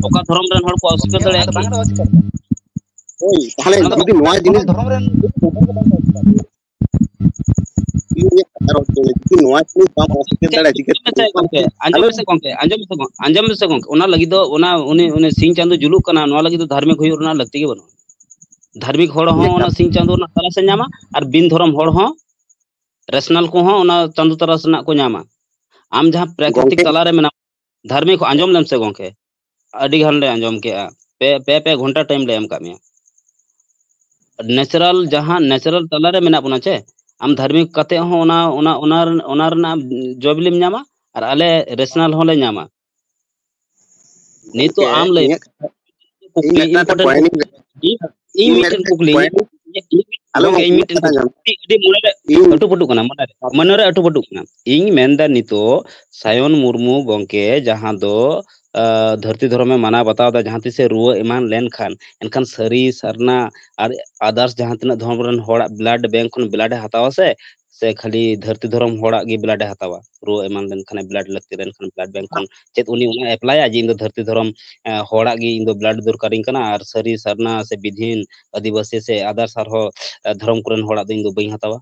ᱚᱠᱟ ᱫᱷᱚᱨᱚᱢ ᱨᱮᱱ ᱦᱚᱲ ᱠᱚ ᱚᱥᱤᱠᱟᱹᱨ ᱫᱟᱲᱮᱭᱟᱜᱼᱟ ᱠᱤ? ᱦᱳᱭ, ᱛᱟᱦᱞᱮ ᱚᱱᱟ ᱫᱚ ᱡᱩᱫᱤ ᱱᱚᱣᱟ ᱡᱤᱱᱤᱥ ᱫᱷᱚᱨᱚᱢ ᱨᱮᱱ ᱤᱧᱟᱹᱜ ᱠᱟᱛᱷᱟ ᱨᱚᱲ ᱛᱮ, ᱡᱩᱫᱤ ᱱᱚᱣᱟ ᱡᱤᱱᱤᱥ ᱵᱟᱢ ᱚᱥᱤᱠᱟᱹᱨ ᱫᱟᱲᱮᱭᱟᱜᱼᱟ, ᱪᱤᱠᱟᱹᱛᱮ ᱜᱚᱝᱠᱮ, ᱟᱸᱡᱚᱢ ᱦᱮᱞᱳ? ᱢᱮᱥᱮ ᱜᱚᱝᱠᱮ, ᱟᱸᱡᱚᱢ ᱢᱮᱥᱮ ᱜᱚᱝᱠᱮ, ᱟᱸᱡᱚᱢ ᱢᱮᱥᱮ ᱜᱚᱝᱠᱮ, ᱚᱱᱟ ᱞᱟᱹᱜᱤᱫ ᱫᱚ ᱚᱱᱟ, ᱩᱱᱤ, ᱩᱱᱤ ᱥᱤᱧ ᱪᱟᱸᱫᱚ ᱡᱩᱞᱩᱜ ᱠᱟᱱᱟ, ᱱᱚᱣᱟ ᱞᱟᱹᱜᱤᱫ ᱫᱚ ᱫᱷᱟᱨᱢᱤᱠ ᱦᱩᱭᱩᱜ ᱨᱮᱱᱟᱜ ᱞᱟᱹᱠᱛᱤ ᱜᱮ ᱵᱟᱹᱱᱩᱜᱼᱟ᱾ ᱫᱷᱟᱨᱢᱤᱠ ᱦᱚᱲ ᱦᱚᱸ ᱚᱱᱟ ᱥᱤᱧ ᱪᱟᱸᱫᱚ ᱨᱮᱱᱟᱜ ᱛᱟᱨᱟᱥ ᱮ ᱧᱟᱢᱟ, ᱟᱨ ᱵᱤᱱ ᱫᱷᱚᱨᱚᱢ ᱦᱚᱲ ᱦᱚᱸ, ᱨᱮᱥᱱᱟᱞ ᱠᱚᱦᱚᱸ ᱚᱱᱟ ᱪᱟᱸᱫᱚ ᱛᱟᱨᱟᱥ ᱨᱮᱱᱟᱜ ᱠᱚ ᱧᱟᱢᱟ᱾ ᱟᱢ ᱡᱟᱦᱟᱸ ᱯᱨᱟᱠᱨᱤᱛᱤᱠ ᱜᱚᱝᱠᱮ᱾ ᱛᱟᱞᱟᱨᱮ ᱢᱮᱱᱟᱢ, ᱫᱷᱟᱨᱢᱤᱠ ᱦᱚᱸ, ᱟᱸᱡᱚᱢ ᱞᱮᱢ ᱥᱮ ᱜᱚᱝᱠᱮ, ᱟᱹᱰᱤ ᱜᱟᱱ ᱞᱮ ᱟᱸᱡᱚᱢ ᱠᱮᱜᱼᱟ, ᱯᱮ, ᱯᱮ, ᱯᱮ ᱜᱷᱚᱱᱴᱟ time ᱞᱮ ᱮᱢ ᱠᱟᱜ ᱢᱮᱭᱟ᱾ ᱱᱮᱪᱟᱨᱟᱞ, ᱡᱟᱦᱟᱸ ᱱᱮᱪᱟᱨᱟᱞ ᱛᱟᱞᱟᱨᱮ ᱢᱮᱱᱟᱜ ᱵᱚᱱᱟ ᱪᱮ, ᱟᱢ ᱫᱷᱟᱨᱢᱤᱠ ᱠᱟᱛᱮ ᱦᱚᱸ ᱚᱱᱟ ᱚᱱᱟ ᱚᱱᱟ ᱨᱮᱱ- ᱚᱱᱟ ᱨᱮᱱᱟᱜ ᱡᱚᱵᱤᱞᱤᱢ ᱧᱟᱢᱟ, ᱟᱨ ᱟᱞᱮ ᱨᱮᱥᱱᱟᱞ ᱦᱚᱸᱞᱮ ᱧᱟᱢᱟ᱾ ᱱᱤᱛᱚᱜ ᱜᱚᱢᱠᱮ, ᱟᱢ ᱞᱟᱹᱭ ᱤᱧᱟᱹᱜ ᱠᱟᱛᱷᱟ, ᱤᱧ ᱠᱩᱠᱞᱤ, ᱢᱤᱫᱴᱟᱝ important point ᱤᱧ ᱤᱧ, ᱤᱧ ᱤᱧ ᱢᱤᱫᱴᱮᱱ ᱢᱤᱫᱴᱟᱝ ᱠᱩᱠᱞᱤ, point ᱤᱧ ᱜᱚᱢᱠᱮ, ᱤᱧ ᱜᱚᱢᱠᱮ, ᱤᱧ ᱢᱤᱫᱴᱮᱱ ᱠᱟᱛᱷᱟ ᱠᱩᱠᱞᱤ, ᱟᱸᱡᱚᱢ ᱟᱹᱰᱤ, ᱟᱹᱰᱤ ᱢᱚᱱᱮᱨᱮ ᱤᱧ ᱟᱹᱴᱩ ᱯᱟᱹᱴᱩᱜ ᱠᱟᱱᱟ, ᱢᱚᱱᱮᱨᱮ, ᱢᱚᱱᱮᱨᱮ ᱟᱹᱴᱩ ᱯᱟᱹᱴᱩᱜ ᱠᱟᱱᱟ᱾ ᱤᱧ ᱢᱮᱱᱫᱟ ᱱᱤᱛᱚᱜ ᱥᱟᱭᱚᱱ ᱢᱩᱨᱢᱩ ᱜᱚᱢᱠᱮ ᱡᱟᱦᱟᱸ ᱫᱚ, ᱟ, ᱫᱷᱟᱹᱨᱛᱤ ᱫᱷᱚᱨᱚᱢᱮ ᱢᱟᱱᱟᱣ ᱵᱟᱛᱟᱣ ᱮᱫᱟ, ᱡᱟᱦᱟᱸ ᱛᱤᱥᱮ ᱨᱩᱣᱟᱹ ᱮᱢᱟᱱ ᱞᱮᱱᱠᱷᱟᱱ, ᱮᱱᱠᱷᱟᱱ ᱥᱟᱹᱨᱤ ᱥᱟᱨᱱᱟ ᱟᱨ others ᱡᱟᱦᱟᱸ ᱛᱤᱱᱟᱹᱜ ᱫᱷᱚᱨᱚᱢ ᱨᱮᱱ ᱦᱚᱲᱟᱜ blood bank ᱠᱷᱚᱱ blood ᱮ ᱦᱟᱛᱟᱣᱟ ᱥᱮ, ᱥᱮ ᱠᱷᱟᱹᱞᱤ ᱫᱷᱟᱹᱨᱛᱤ ᱫᱷᱚᱨᱚᱢ ᱦᱚᱲᱟᱜ ᱜᱮ blood ᱮ ᱦᱟᱛᱟᱣᱟ? ᱨᱩᱣᱟᱹ ᱮᱢᱟᱱ ᱞᱮᱱᱠᱷᱟᱱ blood ᱞᱟᱹᱠᱛᱤ ᱞᱮᱱᱠᱷᱟᱱ blood bank ᱠᱷᱚᱱ ᱪᱮᱫ ᱩᱱᱤ ᱚᱱᱟ ᱮᱯᱞᱟᱭᱟ ᱡᱮ ᱤᱧ ᱫᱚ ᱫᱷᱟᱹᱨᱛᱤ ᱫᱷᱚᱨᱚᱢ, ᱮ, ᱦᱚᱲᱟᱜ ᱜᱮ ᱤᱧ ᱫᱚ blood ᱫᱚᱨᱠᱟᱨᱤᱧ ᱠᱟᱱᱟ ᱟᱨ ᱥᱟᱹᱨᱤ ᱥᱟᱨᱱᱟ ᱥᱮ ᱵᱤᱫᱷᱤᱱ ᱟᱹᱫᱤᱵᱟᱹᱥᱤ ᱥᱮ others ᱟᱨᱦᱚᱸ, ᱮ, ᱫᱷᱚᱨᱚᱢ ᱠᱚᱨᱮᱱ ᱦᱚᱲᱟᱜ ᱫᱚ ᱤᱧ ᱫᱚ ᱵᱟᱹᱧ ᱦᱟᱛᱟᱣᱟ?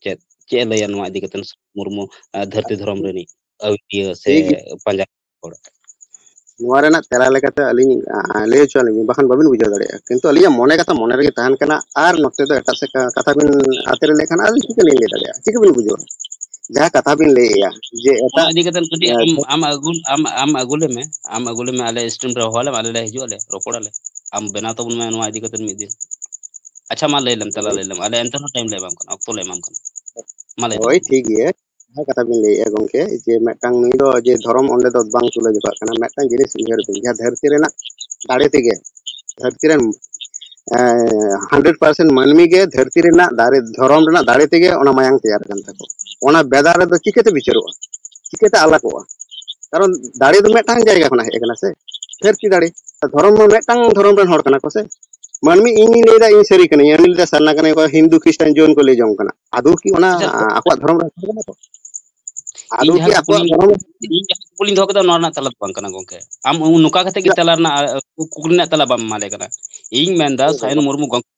ᱪᱮᱫ, ᱪᱮᱫ ᱮ ᱞᱟᱹᱭᱟ ᱱᱚᱣᱟ ᱤᱫᱤ ᱠᱟᱛᱮ ᱢᱩᱨᱢᱩ, ᱮ, ᱫᱷᱟᱹᱨᱛᱤ ᱫᱷᱚᱨᱚᱢ ᱨᱤᱱᱤᱡ ᱟᱹᱭᱩᱨᱤᱭᱟᱹ ᱥᱮ ᱴᱷᱤᱠ ᱜᱮᱭᱟ᱾ ᱯᱟᱸᱡᱟ ᱦᱚᱲ? ᱱᱚᱣᱟ ᱨᱮᱱᱟᱜ ᱛᱮᱞᱟ ᱞᱮᱠᱟᱛᱮ ᱟᱹᱞᱤᱧ, ᱟ, ᱞᱟᱹᱭ ᱦᱚᱪᱚ ᱟᱹᱞᱤᱧ ᱵᱤᱱ, ᱵᱟᱠᱷᱟᱱ ᱵᱟᱵᱤᱱ ᱵᱩᱡᱷᱟᱹᱣ ᱫᱟᱲᱮᱭᱟᱜᱼᱟ᱾ ᱠᱤᱱᱛᱩ ᱟᱹᱞᱤᱧᱟᱜ ᱢᱚᱱᱮ ᱠᱟᱛᱷᱟ ᱢᱚᱱᱮ ᱨᱮᱜᱮ ᱛᱟᱦᱮᱱ ᱠᱟᱱᱟ, ᱟᱨ ᱱᱚᱛᱮ ᱫᱚ ᱮᱴᱟᱜ ᱥᱮᱫ ᱠᱟ-, ᱠᱟᱛᱷᱟ ᱵᱤᱱ ᱟᱛᱮᱨ ᱞᱮᱠᱷᱟᱱ ᱟᱹᱞᱤᱧ ᱪᱤᱠᱟᱹ ᱞᱤᱧ ᱞᱟᱹᱭ ᱫᱟᱲᱮᱭᱟᱜᱼᱟ? ᱪᱤᱠᱟᱹ ᱵᱤᱱ ᱵᱩᱡᱷᱟᱹᱣᱟ? ᱡᱟᱦᱟᱸ ᱠᱟᱛᱷᱟ ᱵᱤᱱ ᱞᱟᱹᱭᱮᱜᱼᱟ ᱡᱮ ᱚᱱᱟ ᱮᱴᱟᱜ, ᱤᱫᱤ ᱠᱟᱛᱮ ᱠᱟᱹᱴᱤᱡ ᱮ, ᱟᱢ, ᱟᱢ ᱟᱹᱜᱩ, ᱟᱢ, ᱟᱢ ᱟᱹᱜᱩ ᱞᱮᱢᱮ, ᱟᱢ ᱟᱹᱜᱩ ᱞᱮᱢᱮ, ᱟᱞᱮ stream ᱨᱮ ᱦᱚᱦᱚ ᱟᱞᱮᱢ, ᱟᱞᱮ ᱞᱮ ᱦᱤᱡᱩᱜ ᱟᱞᱮ, ᱨᱚᱯᱚᱲ ᱟᱞᱮ᱾ ᱟᱢ ᱵᱮᱱᱟᱣ ᱛᱟᱵᱚᱱ ᱢᱮ ᱱᱚᱣᱟ ᱤᱫᱤ ᱠᱟᱛᱮ ᱢᱤᱫ ᱫᱤᱱ᱾ ᱟᱪᱪᱷᱟ, ᱢᱟ ᱞᱟᱹᱭ ᱞᱮᱢ, ᱛᱮᱞᱟ ᱦᱳᱭ᱾ ᱞᱟᱹᱭ ᱞᱮᱢ, ᱟᱞᱮ ᱮᱱᱛᱮ ᱨᱮᱦᱚᱸ time ᱞᱮ ᱮᱢᱟᱢ ᱠᱟᱱᱟ, ᱚᱠᱛᱚ ᱞᱮ ᱮᱢᱟᱢ ᱠᱟᱱᱟ᱾ ᱢᱟ ᱞᱟᱹᱭ ᱦᱳᱭ, ᱛᱟᱵᱚᱱ ᱢᱮ᱾ ᱴᱷᱤᱠ ᱜᱮᱭᱟ᱾ ᱡᱟᱦᱟᱸ ᱠᱟᱛᱷᱟ ᱵᱤᱱ ᱞᱟᱹᱭᱮᱜᱼᱟ ᱜᱚᱢᱠᱮ, ᱡᱮ ᱢᱤᱫᱴᱟᱝ ᱱᱩᱭ ᱫᱚ ᱡᱮ ᱫᱷᱚᱨᱚᱢ ᱚᱸᱰᱮ ᱫᱚ ᱵᱟᱝ ᱛᱩᱞᱟᱹ ᱡᱚᱠᱷᱟᱜ ᱠᱟᱱᱟ, ᱢᱤᱫᱴᱟᱝ ᱡᱤᱱᱤᱥ ᱩᱭᱦᱟᱹᱨ ᱵᱤᱱ, ᱡᱟᱦᱟᱸ ᱫᱷᱟᱹᱨᱛᱤ ᱨᱮᱱᱟᱜ ᱫᱟᱲᱮ ᱛᱮᱜᱮ, ᱫᱷᱟᱹᱨᱛᱤ ᱨᱮᱱ, ᱮᱸ, hundred percent ᱢᱟᱹᱱᱢᱤ ᱜᱮ ᱫᱷᱟᱹᱨᱛᱤ ᱨᱮᱱᱟᱜ ᱫᱟᱨᱮ, ᱫᱷᱚᱨᱚᱢ ᱨᱮᱱᱟᱜ ᱫᱟᱲᱮ ᱛᱮᱜᱮ ᱚᱱᱟ ᱢᱟᱭᱟᱝ ᱛᱮᱭᱟᱨ ᱟᱠᱟᱱ ᱛᱟᱠᱚ᱾ ᱚᱱᱟ ᱵᱮᱫᱟ ᱨᱮᱫᱚ ᱪᱤᱠᱟᱹᱛᱮ ᱵᱤᱪᱟᱹᱨᱚᱜᱼᱟ? ᱪᱤᱠᱟᱹᱛᱮ ᱟᱞᱟᱜᱚᱜᱼᱟ? ᱠᱟᱨᱚᱱ ᱫᱟᱲᱮ ᱫᱚ ᱢᱤᱫᱴᱟᱝ ᱡᱟᱭᱜᱟ ᱠᱷᱚᱱᱟᱜ ᱦᱮᱡ ᱟᱠᱟᱱᱟ ᱥᱮ, ᱫᱷᱟᱹᱨᱛᱤ ᱫᱟᱲᱮ᱾ ᱫᱷᱚᱨᱚᱢ ᱢᱟ ᱢᱤᱫᱴᱟᱝ ᱫᱷᱚᱨᱚᱢ ᱨᱮᱱ ᱦᱚᱲ ᱠᱟᱱᱟ ᱠᱚ ᱥᱮ᱾ ᱢᱟᱹᱱᱢᱤ ᱤᱧᱤᱧ ᱞᱟᱹᱭᱫᱟ ᱤᱧ ᱥᱟᱹᱨᱤ ᱠᱟᱹᱱᱟᱹᱧ, ᱩᱱᱤ ᱞᱟᱹᱭᱫᱟ ᱥᱟᱨᱱᱟ ᱠᱟᱹᱱᱟᱹᱧ, ᱚᱠᱚᱭ ᱦᱤᱱᱫᱩ ᱠᱷᱨᱤᱥᱴᱟᱱ ᱡᱳᱱ ᱠᱚ ᱞᱟᱹᱭ ᱡᱚᱝ ᱠᱟᱱᱟ᱾ ᱟᱫᱚ ᱠᱤ ᱚᱱᱟ, ᱟᱪᱪᱷᱟ, ᱟ, ᱟᱠᱚᱣᱟᱜ ᱫᱷᱚᱨᱚᱢ ᱨᱮ ᱦᱚᱲ ᱠᱟᱱᱟ ᱠᱚ? ᱟᱫᱚ ᱤᱧ ᱠᱤ ᱡᱟᱦᱟᱸ ᱟᱠᱚᱣᱟᱜ ᱠᱩᱠᱞᱤᱧ, ᱫᱷᱚᱨᱚᱢ ᱤᱧ ᱡᱟᱦᱟᱸ ᱠᱩᱠᱞᱤᱧ ᱫᱚᱦᱚ ᱠᱮᱫᱟ, ᱱᱚᱣᱟ ᱨᱮᱱᱟᱜ ᱛᱮᱞᱟ ᱫᱚ ᱵᱟᱝ ᱠᱟᱱᱟ ᱜᱚᱝᱠᱮ᱾ ᱟᱢ ᱩᱱ-, ᱱᱚᱝᱠᱟ ᱠᱟᱛᱮ ᱜᱮ ᱪᱮᱫᱟᱜ? ᱛᱮᱞᱟ ᱨᱮᱱᱟᱜ, ᱟ, ᱠᱩᱠᱞᱤ ᱨᱮᱱᱟᱜ ᱛᱮᱞᱟ ᱵᱟᱢ ᱮᱢᱟᱞᱮ ᱠᱟᱱᱟ᱾ ᱤᱧ ᱢᱮᱱᱫᱟ ᱦᱳᱭ, ᱦᱳᱭ, ᱥᱟᱭᱚᱱ ᱢᱟ᱾ ᱢᱩᱨᱢᱩ ᱜᱚᱝᱠᱮ,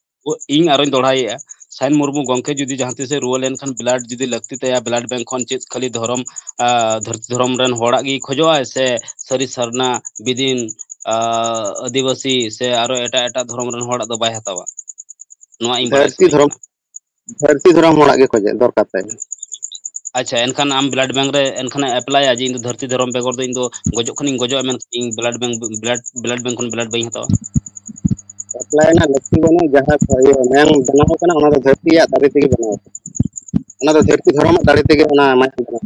ᱤᱧ ᱟᱨᱚᱧ ᱫᱚᱦᱲᱟᱭᱮᱫᱼᱟ, ᱥᱟᱭᱚᱱ ᱢᱩᱨᱢᱩ ᱜᱚᱝᱠᱮ ᱡᱩᱫᱤ ᱡᱟᱦᱟᱸ ᱛᱤᱥᱮ ᱨᱩᱣᱟᱹ ᱞᱮᱱᱠᱷᱟᱱ blood ᱡᱩᱫᱤ ᱞᱟᱹᱠᱛᱤ ᱛᱟᱭᱟ, blood bank ᱠᱷᱚᱱ ᱪᱮᱫ ᱠᱷᱟᱹᱞᱤ ᱫᱷᱚᱨᱚᱢ, ᱟ, ᱫᱷᱟᱹᱨᱛᱤ ᱫᱷᱚᱨᱚᱢ ᱨᱮᱱ ᱦᱚᱲᱟᱜ ᱜᱮ ᱠᱷᱚᱡᱚᱜᱼᱟᱭ ᱥᱮ ᱥᱟᱹᱨᱤ ᱥᱟᱨᱱᱟ, ᱵᱤᱫᱤᱱ, ᱟ, ᱟᱹᱫᱤᱵᱟᱹᱥᱤ ᱥᱮ ᱟᱨᱚ ᱮᱴᱟᱜ ᱮᱴᱟᱜ ᱫᱷᱚᱨᱚᱢ ᱨᱮᱱ ᱦᱚᱲᱟᱜ ᱫᱚ ᱵᱟᱭ ᱦᱟᱛᱟᱣᱟ? ᱱᱚᱣᱟ ᱤᱧ ᱵᱟᱲᱟᱭ ᱫᱷᱟᱹᱨᱛᱤ ᱥᱟᱱᱟᱧ ᱫᱷᱚᱨᱚᱢ, ᱠᱟᱱᱟ᱾ ᱫᱷᱟᱹᱨᱛᱤ ᱫᱷᱚᱨᱚᱢ ᱦᱚᱲᱟᱜ ᱜᱮ ᱠᱷᱚᱡᱚᱜ ᱫᱚᱨᱠᱟᱨ ᱛᱟᱭ᱾ ᱟᱪᱪᱷᱟ, ᱮᱱᱠᱷᱟᱱ ᱟᱢ blood bank ᱨᱮ ᱮᱱᱠᱷᱟᱱ ᱮᱯᱞᱟᱭᱟ ᱡᱮ ᱤᱧ ᱫᱚ ᱫᱷᱟᱹᱨᱛᱤ ᱫᱷᱚᱨᱚᱢ ᱵᱮᱜᱚᱨ ᱫᱚ ᱤᱧ ᱫᱚ ᱜᱚᱡᱚᱜ ᱠᱷᱟᱱᱤᱧ ᱜᱚᱡᱚᱜᱼᱟ, ᱢᱮᱱᱠᱷᱟᱱ ᱤᱧ blood bank, blood, blood bank ᱠᱷᱚᱱ blood ᱵᱟᱹᱧ ᱦᱟᱛᱟᱣᱟ? ᱮᱯᱞᱟᱭ ᱨᱮᱱᱟᱜ ᱞᱟᱹᱠᱛᱤ ᱵᱟᱹᱱᱩᱜᱼᱟ᱾ ᱡᱟᱦᱟᱸ ᱤᱭᱟᱹ ᱢᱟᱭᱟᱝ ᱵᱮᱱᱟᱣ ᱠᱟᱱᱟ, ᱚᱱᱟ ᱫᱚ ᱫᱷᱟᱹᱨᱛᱤ ᱨᱮᱭᱟᱜ ᱫᱟᱨᱮ ᱛᱮᱜᱮ ᱵᱮᱱᱟᱣ ᱠᱟᱱᱟ᱾ ᱚᱱᱟ ᱫᱚ ᱫᱷᱟᱹᱨᱛᱤ ᱫᱷᱚᱨᱚᱢᱟᱜ ᱫᱟᱲᱮ ᱛᱮᱜᱮ ᱚᱱᱟ ᱢᱟᱭᱟᱢ ᱠᱟᱱᱟ᱾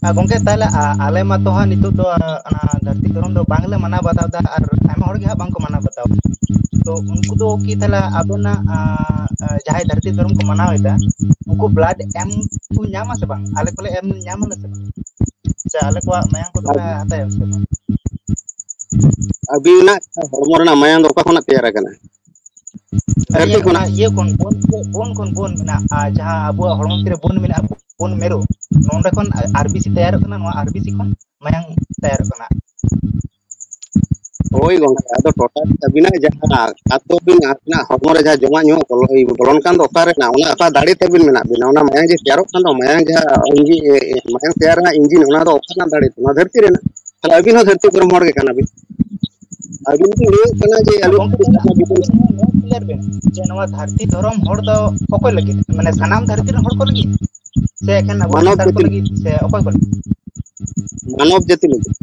ᱟᱨ ᱜᱚᱝᱠᱮ, ᱛᱟᱦᱚᱞᱮ, ᱟ-, ᱟᱞᱮ ᱢᱟᱛᱚ ᱦᱟᱸᱜ ᱱᱤᱛᱚᱜ ᱫᱚ, ᱟ, ᱚᱱᱟ ᱫᱷᱟᱹᱨᱛᱤ ᱫᱷᱚᱨᱚᱢ ᱫᱚ ᱵᱟᱝᱞᱮ ᱢᱟᱱᱟᱣ ᱵᱟᱛᱟᱣ ᱮᱫᱟ, ᱟᱨ ᱟᱭᱢᱟ ᱦᱚᱲ ᱜᱮ ᱦᱟᱸᱜ ᱵᱟᱝᱠᱚ ᱢᱟᱱᱟᱣ ᱵᱟᱛᱟᱣᱟ᱾ ᱛᱚ, ᱩᱱᱠᱩ ᱫᱚ ᱠᱤ ᱛᱟᱦᱚᱞᱮ ᱟᱵᱚᱱᱟᱜ, ᱟ, ᱟ, ᱡᱟᱦᱟᱸᱭ ᱫᱷᱟᱹᱨᱛᱤ ᱫᱷᱚᱨᱚᱢ ᱠᱚ ᱢᱟᱱᱟᱣ ᱮᱫᱟ, ᱩᱱᱠᱩ blood ᱮᱢ ᱠᱚ ᱧᱟᱢᱟ ᱥᱮ ᱵᱟᱝ? ᱟᱞᱮ ᱠᱚᱞᱮ ᱮᱢ ᱧᱟᱢ ᱟᱞᱮ ᱥᱮ ᱵᱟᱝ? ᱥᱮ ᱟᱞᱮ ᱠᱚᱣᱟᱜ ᱢᱟᱭᱟᱢ ᱠᱚᱫᱚ ᱯᱮ ᱦᱟᱛᱟᱭᱟ ᱥᱮ ᱵᱟᱝ? ᱟᱹᱵᱤᱱᱟᱜ ᱦᱚᱲᱢᱚ ᱨᱮᱱᱟᱜ ᱢᱟᱭᱟᱢ ᱫᱚ ᱚᱠᱟ ᱠᱷᱚᱱᱟᱜ ᱛᱮᱭᱟᱨ ᱟᱠᱟᱱᱟ? ᱫᱷᱟᱹᱨᱛᱤ ᱤᱭᱟᱹ, ᱠᱷᱚᱱᱟᱜ᱾ ᱚᱱᱟ ᱤᱭᱟᱹ ᱠᱷᱚᱱ, ᱵᱳᱱ, ᱵᱳᱱ ᱠᱷᱚᱱ, ᱵᱳᱱ ᱢᱮᱱᱟᱜᱼᱟ, ᱡᱟᱦᱟᱸ ᱟᱵᱚᱣᱟᱜ ᱦᱚᱲᱢᱚ ᱵᱷᱤᱛᱤᱨ ᱨᱮ ᱵᱳᱱ ᱢᱮᱱᱟᱜᱼᱟ, ᱵᱳᱱ ᱢᱮᱨᱩ, ᱱᱚᱸᱰᱮ ᱠᱷᱚᱱ ᱟᱨᱵᱤᱥᱤ ᱛᱮᱭᱟᱨᱚᱜ ᱠᱟᱱᱟ, ᱱᱚᱣᱟ ᱟᱨᱵᱤᱥᱤ ᱠᱷᱚᱱ ᱢᱟᱭᱟᱝ ᱛᱮᱭᱟᱨᱚᱜ ᱠᱟᱱᱟ᱾ ᱦᱳᱭ ᱜᱚᱝᱠᱮ, ᱟᱫᱚ ᱴᱚᱴᱷᱟ ᱟᱹᱵᱤᱱᱟᱜ ᱡᱟᱦᱟᱸ ᱟᱛᱳ ᱵᱤᱱ, ᱟᱹᱵᱤᱱᱟᱜ ᱦᱚᱲᱢᱚ ᱨᱮ ᱡᱟᱦᱟᱸ ᱡᱚᱢᱟᱜ ᱧᱩᱣᱟᱜ ᱵᱚᱞᱚ-, ᱵᱚᱞᱚᱱ ᱠᱟᱱ ᱫᱚ ᱚᱠᱟ ᱨᱮᱱᱟᱜ, ᱚᱱᱟ ᱚᱠᱟ ᱫᱟᱲᱮ ᱛᱮᱵᱤᱱ ᱢᱮᱱᱟᱜ ᱵᱤᱱᱟ? ᱚᱱᱟ ᱢᱟᱭᱟᱝ ᱡᱮ ᱛᱮᱭᱟᱨᱚᱜ ᱠᱟᱱ ᱫᱚ, ᱢᱟᱭᱟᱝ ᱡᱟᱦᱟᱸ ᱤᱧᱡᱤ-, ᱮ, ᱮ, ᱢᱟᱭᱟᱝ ᱛᱮᱭᱟᱨ ᱨᱮᱱᱟᱜ ᱤᱧᱡᱤᱱ, ᱚᱱᱟ ᱫᱚ ᱚᱠᱟ ᱨᱮᱱᱟᱜ ᱫᱟᱲᱮ ᱛᱮ? ᱱᱚᱣᱟ ᱫᱷᱟᱹᱨᱛᱤ ᱨᱮᱱᱟᱜ᱾ ᱛᱟᱦᱞᱮ ᱟᱹᱵᱤᱱ ᱦᱚᱸ ᱫᱷᱟᱹᱨᱛᱤ ᱫᱷᱚᱨᱚᱢ ᱦᱚᱲ ᱜᱮ ᱠᱟᱱᱟ ᱵᱤᱱ᱾ ᱟᱹᱵᱤᱱ ᱵᱤᱱ ᱞᱟᱹᱭᱮᱫ ᱠᱟᱱᱟ ᱡᱮ ᱟᱹᱞᱤᱧ ᱜᱚᱝᱠᱮ, ᱛᱟᱦᱞᱮ ᱟᱵᱮᱱ ᱱᱚᱣᱟ clear ᱵᱮᱱ ᱡᱮ ᱱᱚᱣᱟ ᱫᱷᱟᱹᱨᱛᱤ ᱫᱷᱚᱨᱚᱢ ᱦᱚᱲ ᱫᱚ ᱚᱠᱚᱭ ᱞᱟᱹᱜᱤᱫ? ᱢᱟᱱᱮ ᱥᱟᱱᱟᱢ ᱫᱷᱟᱹᱨᱛᱤ ᱨᱮᱱ ᱦᱚᱲ ᱠᱚ ᱞᱟᱹᱜᱤᱫ? ᱥᱮ ᱮᱠᱷᱮᱱ ᱟᱵᱚ ᱢᱟᱱᱚᱵ ᱥᱟᱱᱛᱟᱲ ᱠᱚ ᱡᱟᱹᱛᱤ ᱞᱟᱹᱜᱤᱫ? ᱥᱮ ᱚᱠᱚᱭ ᱠᱚ ᱞᱟᱹᱜᱤᱫ? ᱢᱟᱱᱚᱵ ᱡᱟᱹᱛᱤ ᱞᱟᱹᱜᱤᱫ᱾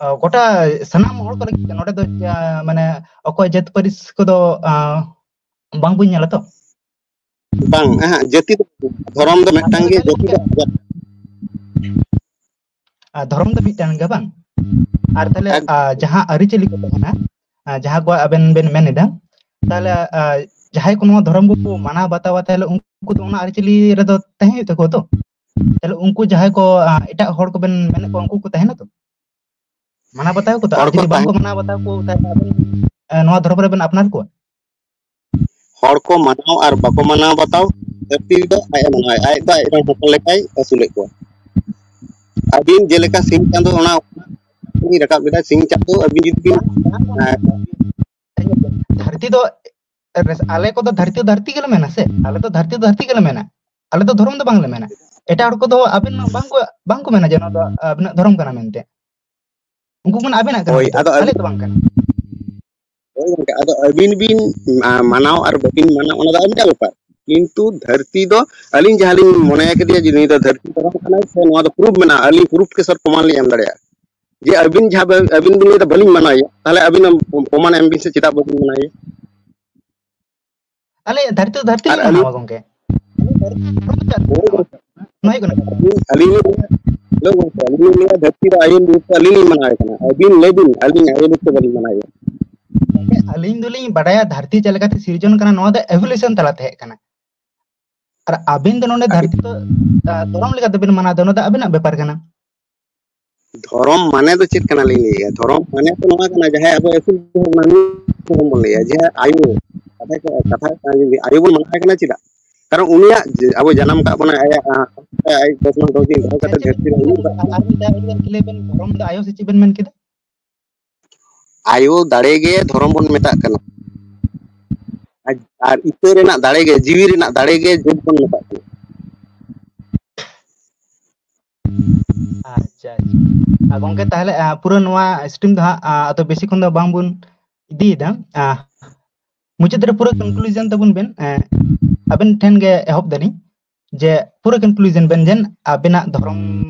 ᱚ, ᱜᱚᱴᱟ ᱥᱟᱱᱟᱢ ᱦᱚᱲ ᱠᱚ ᱞᱟᱹᱜᱤᱫ ᱜᱮ᱾ ᱱᱚᱰᱮ ᱫᱚ, ᱟ, ᱢᱟᱱᱮ ᱚᱠᱚᱭ ᱡᱟᱹᱛ ᱯᱟᱹᱨᱤᱥ ᱠᱚᱫᱚ, ᱟ, ᱵᱟᱝ ᱵᱚᱱ ᱧᱮᱞᱟ ᱛᱚ? ᱵᱟᱝ, ᱟᱦᱟᱸ, ᱡᱟᱹᱛᱤ ᱫᱚ, ᱫᱷᱚᱨᱚᱢ ᱫᱚ ᱢᱤᱫᱴᱟᱝ ᱜᱮ, ᱡᱟᱹᱛᱤ ᱫᱚ ᱟᱨ ᱫᱷᱚᱨᱚᱢ ᱫᱚ ᱢᱤᱫᱴᱟᱝ ᱜᱮ ᱵᱟᱝ? ᱟᱨ ᱛᱟᱦᱞᱮ, ᱮᱠ- ᱟ, ᱡᱟᱦᱟᱸ ᱟᱹᱨᱤᱪᱟᱹᱞᱤ ᱠᱚ ᱛᱟᱦᱮᱱᱟ, ᱟ, ᱡᱟᱦᱟᱸ ᱠᱚ ᱟᱵᱮᱱ ᱵᱮᱱ ᱢᱮᱱ ᱮᱫᱟ, ᱛᱟᱦᱞᱮ, ᱟ, ᱡᱟᱦᱟᱸᱭ ᱠᱚ ᱱᱚᱣᱟ ᱫᱷᱚᱨᱚᱢ ᱠᱚᱠᱚ ᱢᱟᱱᱟᱣ ᱵᱟᱛᱟᱣᱟ, ᱛᱟᱦᱞᱮ ᱩᱱᱠᱩ ᱫᱚ ᱚᱱᱟ ᱟᱹᱨᱤᱪᱟᱹᱞᱤ ᱨᱮᱫᱚ ᱛᱟᱦᱮᱸ ᱦᱩᱭᱩᱜ ᱛᱟᱠᱚᱣᱟ ᱛᱚ? ᱛᱟᱦᱞᱮ ᱩᱱᱠᱩ ᱡᱟᱦᱟᱸᱭ ᱠᱚ, ᱟ, ᱮᱴᱟᱜ ᱦᱚᱲ ᱠᱚᱵᱮᱱ ᱢᱮᱱᱮᱫ ᱠᱚᱣᱟ, ᱩᱱᱠᱩ ᱠᱚ ᱛᱟᱦᱮᱱᱟ ᱛᱚ? ᱢᱟᱱᱟᱣ ᱵᱟᱛᱟᱣ ᱠᱚ ᱛᱚ? ᱟᱨ ᱦᱚᱲ ᱠᱚ ᱡᱩᱫᱤ ᱵᱟᱝ ᱛᱟᱦᱮᱸ ᱠᱚ ᱢᱟᱱᱟᱣ ᱵᱟᱛᱟᱣ ᱠᱚ, ᱛᱟᱦᱞᱮ ᱟᱵᱮᱱ, ᱟ, ᱱᱚᱣᱟ ᱫᱷᱚᱨᱚᱢ ᱨᱮᱵᱮᱱ ᱟᱯᱱᱟᱨ ᱠᱚᱣᱟ? ᱦᱚᱲ ᱠᱚ ᱢᱟᱱᱟᱣ ᱟᱨ ᱵᱟᱠᱚ ᱢᱟᱱᱟᱣ ᱵᱟᱛᱟᱣ, ᱫᱷᱟᱹᱨᱛᱤ ᱫᱚ ᱟᱡ ᱮ ᱢᱟᱱᱟᱣᱟ, ᱟᱡ ᱫᱚ ᱟᱡ ᱨᱮᱱ ᱦᱚᱯᱚᱱ ᱞᱮᱠᱟᱭ ᱟᱹᱥᱩᱞᱮᱫ ᱠᱚᱣᱟ᱾ ᱟᱹᱵᱤᱱ ᱡᱮᱞᱮᱠᱟ ᱥᱤᱧ ᱪᱟᱸᱫᱳ ᱚᱱᱟ ᱨᱟᱠᱟᱵ ᱞᱮᱫᱟ, ᱥᱤᱧ ᱪᱟᱸᱫᱳ ᱟᱹᱵᱤᱱ ᱡᱩᱫᱤ ᱵᱤᱱ, ᱵᱟᱝ, ᱵᱟᱝ, ᱵᱟᱝ᱾ ᱫᱷᱟᱹᱨᱛᱤ ᱫᱚ, ᱟᱞᱮ ᱠᱚᱫᱚ ᱫᱷᱟᱹᱨᱛᱤ ᱫᱚ ᱫᱷᱟᱹᱨᱛᱤ ᱜᱮᱞᱮ ᱢᱮᱱᱟ ᱥᱮ, ᱟᱞᱮ ᱫᱚ ᱫᱷᱟᱹᱨᱛᱤ ᱫᱚ ᱫᱷᱟᱹᱨᱛᱤ ᱜᱮᱞᱮ ᱢᱮᱱᱟ, ᱟᱞᱮ ᱫᱚ ᱫᱷᱚᱨᱚᱢ ᱫᱚ ᱵᱟᱝᱞᱮ ᱢᱮᱱᱟ᱾ ᱮᱴᱟᱜ ᱦᱚᱲ ᱠᱚᱫᱚ ᱟᱵᱮᱱ ᱵᱟᱝᱠᱚ, ᱵᱟᱝᱠᱚ ᱢᱮᱱᱟ ᱡᱮ ᱱᱚᱣᱟ ᱫᱚ ᱟᱵᱤᱱᱟᱜ ᱫᱷᱚᱨᱚᱢ ᱠᱟᱱᱟ ᱢᱮᱱᱛᱮ᱾ ᱩᱱᱠᱩ ᱠᱚ ᱢᱮᱱᱟ ᱟᱵᱮᱱᱟᱜ ᱠᱟᱱᱟ, ᱦᱳᱭ, ᱢᱮᱱᱛᱮ ᱟᱫᱚ ᱟᱞᱮ ᱟᱹᱵᱤᱱ ᱫᱚ ᱵᱟᱝ ᱠᱟᱱᱟ᱾ ᱦᱳᱭ ᱜᱚᱝᱠᱮ, ᱟᱫᱚ ᱟᱹᱵᱤᱱ ᱵᱤᱱ, ᱟ, ᱢᱟᱱᱟᱣ ᱟᱨ ᱵᱟᱹᱵᱤᱱ ᱢᱟᱱᱟᱣ, ᱚᱱᱟ ᱫᱚ ᱟᱹᱵᱤᱱᱟᱜ ᱵᱮᱯᱟᱨ᱾ ᱠᱤᱱᱛᱩ ᱫᱷᱟᱹᱨᱛᱤ ᱫᱚ ᱟᱹᱞᱤᱧ ᱡᱟᱦᱟᱸ ᱞᱤᱧ ᱢᱚᱱᱮ ᱠᱮᱫᱮᱭᱟ ᱡᱮ ᱱᱩᱭ ᱫᱚ ᱫᱷᱟᱹᱨᱛᱤ ᱫᱷᱚᱨᱚᱢ ᱠᱟᱱᱟᱭ, ᱥᱮ ᱱᱚᱣᱟ ᱫᱚ proof ᱢᱮᱱᱟᱜᱼᱟ, ᱟᱹᱞᱤᱧ proof ᱠᱮ ᱥᱟᱛ ᱯᱨᱚᱢᱟᱱ ᱞᱤᱧ ᱮᱢ ᱫᱟᱲᱮᱭᱟᱜᱼᱟ᱾ ᱡᱮ ᱟᱹᱵᱤᱱ ᱡᱟᱦᱟᱸ ᱵᱮ-, ᱟᱹᱵᱤᱱ ᱵᱤᱱ ᱞᱟᱹᱭᱫᱟ ᱵᱟᱹᱞᱤᱧ ᱢᱟᱱᱟᱣᱮᱭᱟ, ᱛᱟᱦᱞᱮ ᱟᱹᱵᱤᱱ ᱯᱨᱚᱢᱟᱱ ᱮᱢ ᱵᱤᱱ ᱥᱮ ᱪᱮᱫᱟᱜ ᱵᱟᱹᱵᱤᱱ ᱢᱟᱱᱟᱣᱮᱭᱟ? ᱟᱞᱮ ᱫᱷᱟᱹᱨᱛᱤ ᱫᱚ ᱫᱷᱟᱹᱨᱛᱤ ᱟᱨ ᱞᱮ ᱟᱹᱞᱤᱧ ᱢᱟᱱᱟᱣᱟ ᱜᱚᱝᱠᱮ᱾ ᱱᱚᱣᱟ ᱦᱩᱭᱩᱜ ᱠᱟᱱᱟ᱾ ᱟᱹᱞᱤᱧ, ᱟᱹᱞᱤᱧ ᱞᱤᱧ ᱞᱟᱹᱭᱟ, ᱦᱮᱞᱳ ᱜᱚᱝᱠᱮ, ᱟᱹᱞᱤᱧ ᱞᱤᱧ ᱞᱟᱹᱭᱟ, ᱫᱷᱟᱹᱨᱛᱤ ᱫᱚ ᱟᱭᱳ ᱨᱩᱯ ᱛᱮ ᱟᱹᱞᱤᱧ ᱞᱤᱧ ᱢᱟᱱᱟᱣᱮ ᱠᱟᱱᱟ᱾ ᱟᱹᱵᱤᱱ ᱞᱟᱹᱭ ᱵᱤᱱ, ᱟᱹᱞᱤᱧ ᱟᱭᱳ ᱨᱩᱯ ᱛᱮ ᱵᱟᱹᱞᱤᱧ ᱢᱟᱱᱟᱣᱮᱫᱼᱟ᱾ ᱜᱚᱝᱠᱮ, ᱟᱹᱞᱤᱧ ᱫᱚᱞᱤᱧ ᱵᱟᱰᱟᱭᱟ ᱫᱷᱟᱹᱨᱛᱤ ᱪᱮᱫ ᱞᱮᱠᱟᱛᱮ ᱥᱤᱨᱡᱚᱱ ᱠᱟᱱᱟ, ᱱᱚᱣᱟ ᱫᱚ evolution ᱛᱟᱞᱟᱛᱮ ᱦᱮᱡ ᱠᱟᱱᱟ᱾ ᱟᱨ ᱟᱹᱵᱤᱱ ᱫᱚ ᱱᱚᱰᱮ ᱟᱹᱵᱤᱱ ᱫᱷᱟᱹᱨᱛᱤ ᱫᱚ, ᱟ, ᱫᱷᱚᱨᱚᱢ ᱞᱮᱠᱟᱛᱮ ᱵᱤᱱ ᱢᱟᱱᱟᱣ ᱮᱫᱟ, ᱚᱱᱟ ᱫᱚ ᱟᱹᱵᱤᱱᱟᱜ ᱵᱮᱯᱟᱨ ᱠᱟᱱᱟ᱾ ᱫᱷᱚᱨᱚᱢ ᱢᱟᱱᱮ ᱫᱚ ᱪᱮᱫ ᱠᱟᱱᱟ ᱞᱤᱧ ᱞᱟᱹᱭᱮᱫᱼᱟ? ᱫᱷᱚᱨᱚᱢ ᱢᱟᱱᱮ ᱫᱚ ᱱᱚᱣᱟ ᱠᱟᱱᱟ, ᱡᱟᱦᱟᱸᱭ ᱟᱵᱚ ᱟᱹᱥᱩᱞ ᱠᱚ ᱢᱟᱹᱱᱢᱤ ᱫᱷᱚᱨᱚᱢ ᱵᱚᱱ ᱞᱟᱹᱭᱟ, ᱡᱟᱦᱟᱸ ᱟᱭᱳ, ᱠᱟᱛᱷᱟ ᱠᱚ, ᱠᱟᱛᱷᱟ ᱠᱟᱱᱟ, ᱡᱩᱫᱤ ᱟᱭᱳ ᱵᱚᱱ ᱢᱟᱱᱟᱣ ᱠᱟᱱᱟ, ᱪᱮᱫᱟᱜ? ᱠᱟᱨᱚᱱ ᱩᱱᱤᱭᱟᱜ ᱡᱮ, ᱟᱵᱚ ᱡᱟᱱᱟᱢ ᱠᱟᱜ ᱵᱚᱱᱟᱭ, ᱟᱭᱟᱜ, ᱟ, ᱟᱡ ᱫᱚᱥ ᱢᱟᱥ ᱫᱚᱥ ᱫᱤᱱ ᱫᱚᱦᱚ ᱠᱟᱛᱮ ᱟᱪᱪᱷᱟ, ᱫᱷᱟᱹᱨᱛᱤ ᱨᱮ ᱩᱢᱩᱜ ᱠᱟᱜ ᱟᱨ ᱢᱤᱫ ᱫᱷᱟᱣ ᱟᱹᱰᱤ ᱜᱟᱱ ᱠᱷᱟᱹᱞᱤ ᱵᱮᱱ, ᱫᱷᱚᱨᱚᱢ ᱫᱚ ᱟᱭᱳ ᱥᱮ ᱪᱮᱫ ᱵᱮᱱ ᱢᱮᱱ ᱠᱮᱫᱟ? ᱟᱭᱳ ᱫᱟᱲᱮ ᱜᱮ ᱫᱷᱚᱨᱚᱢ ᱵᱚᱱ ᱢᱮᱛᱟᱜ ᱠᱟᱱᱟ᱾ ᱟᱨ, ᱟᱨ ᱤᱛᱟᱹ ᱨᱮᱱᱟᱜ ᱫᱟᱲᱮ ᱜᱮ, ᱡᱤᱣᱤ ᱨᱮᱱᱟᱜ ᱫᱟᱲᱮ ᱜᱮ ᱡᱳᱜᱽ ᱵᱚᱱ ᱢᱮᱛᱟᱜ ᱠᱟᱱᱟ᱾ ᱟᱪᱪᱷᱟ, ᱟᱪᱪᱷᱟ᱾ ᱟᱨ ᱜᱚᱝᱠᱮ, ᱛᱟᱦᱚᱞᱮ, ᱟ, ᱯᱩᱨᱟᱹ ᱱᱚᱣᱟ stream ᱫᱚ ᱦᱟᱸᱜ, ᱟ, ᱟᱫᱚ ᱵᱮᱥᱤ ᱠᱷᱚᱱ ᱫᱚ ᱵᱟᱝ ᱵᱚᱱ ᱤᱫᱤᱭᱮᱫᱟ᱾ ᱟ, ᱢᱩᱪᱟᱹᱫ ᱨᱮ ᱯᱩᱨᱟᱹ conclusion ᱛᱟᱵᱚᱱ ᱵᱮᱱ, ᱮ, ᱟᱵᱮᱱ ᱴᱷᱮᱱ ᱜᱮ ᱮᱦᱚᱵ ᱫᱟᱞᱤᱧ, ᱡᱮ ᱯᱩᱨᱟᱹ conclusion ᱵᱮᱱ, ᱡᱮ ᱟᱵᱮᱱᱟᱜ ᱫᱷᱚᱨᱚᱢ,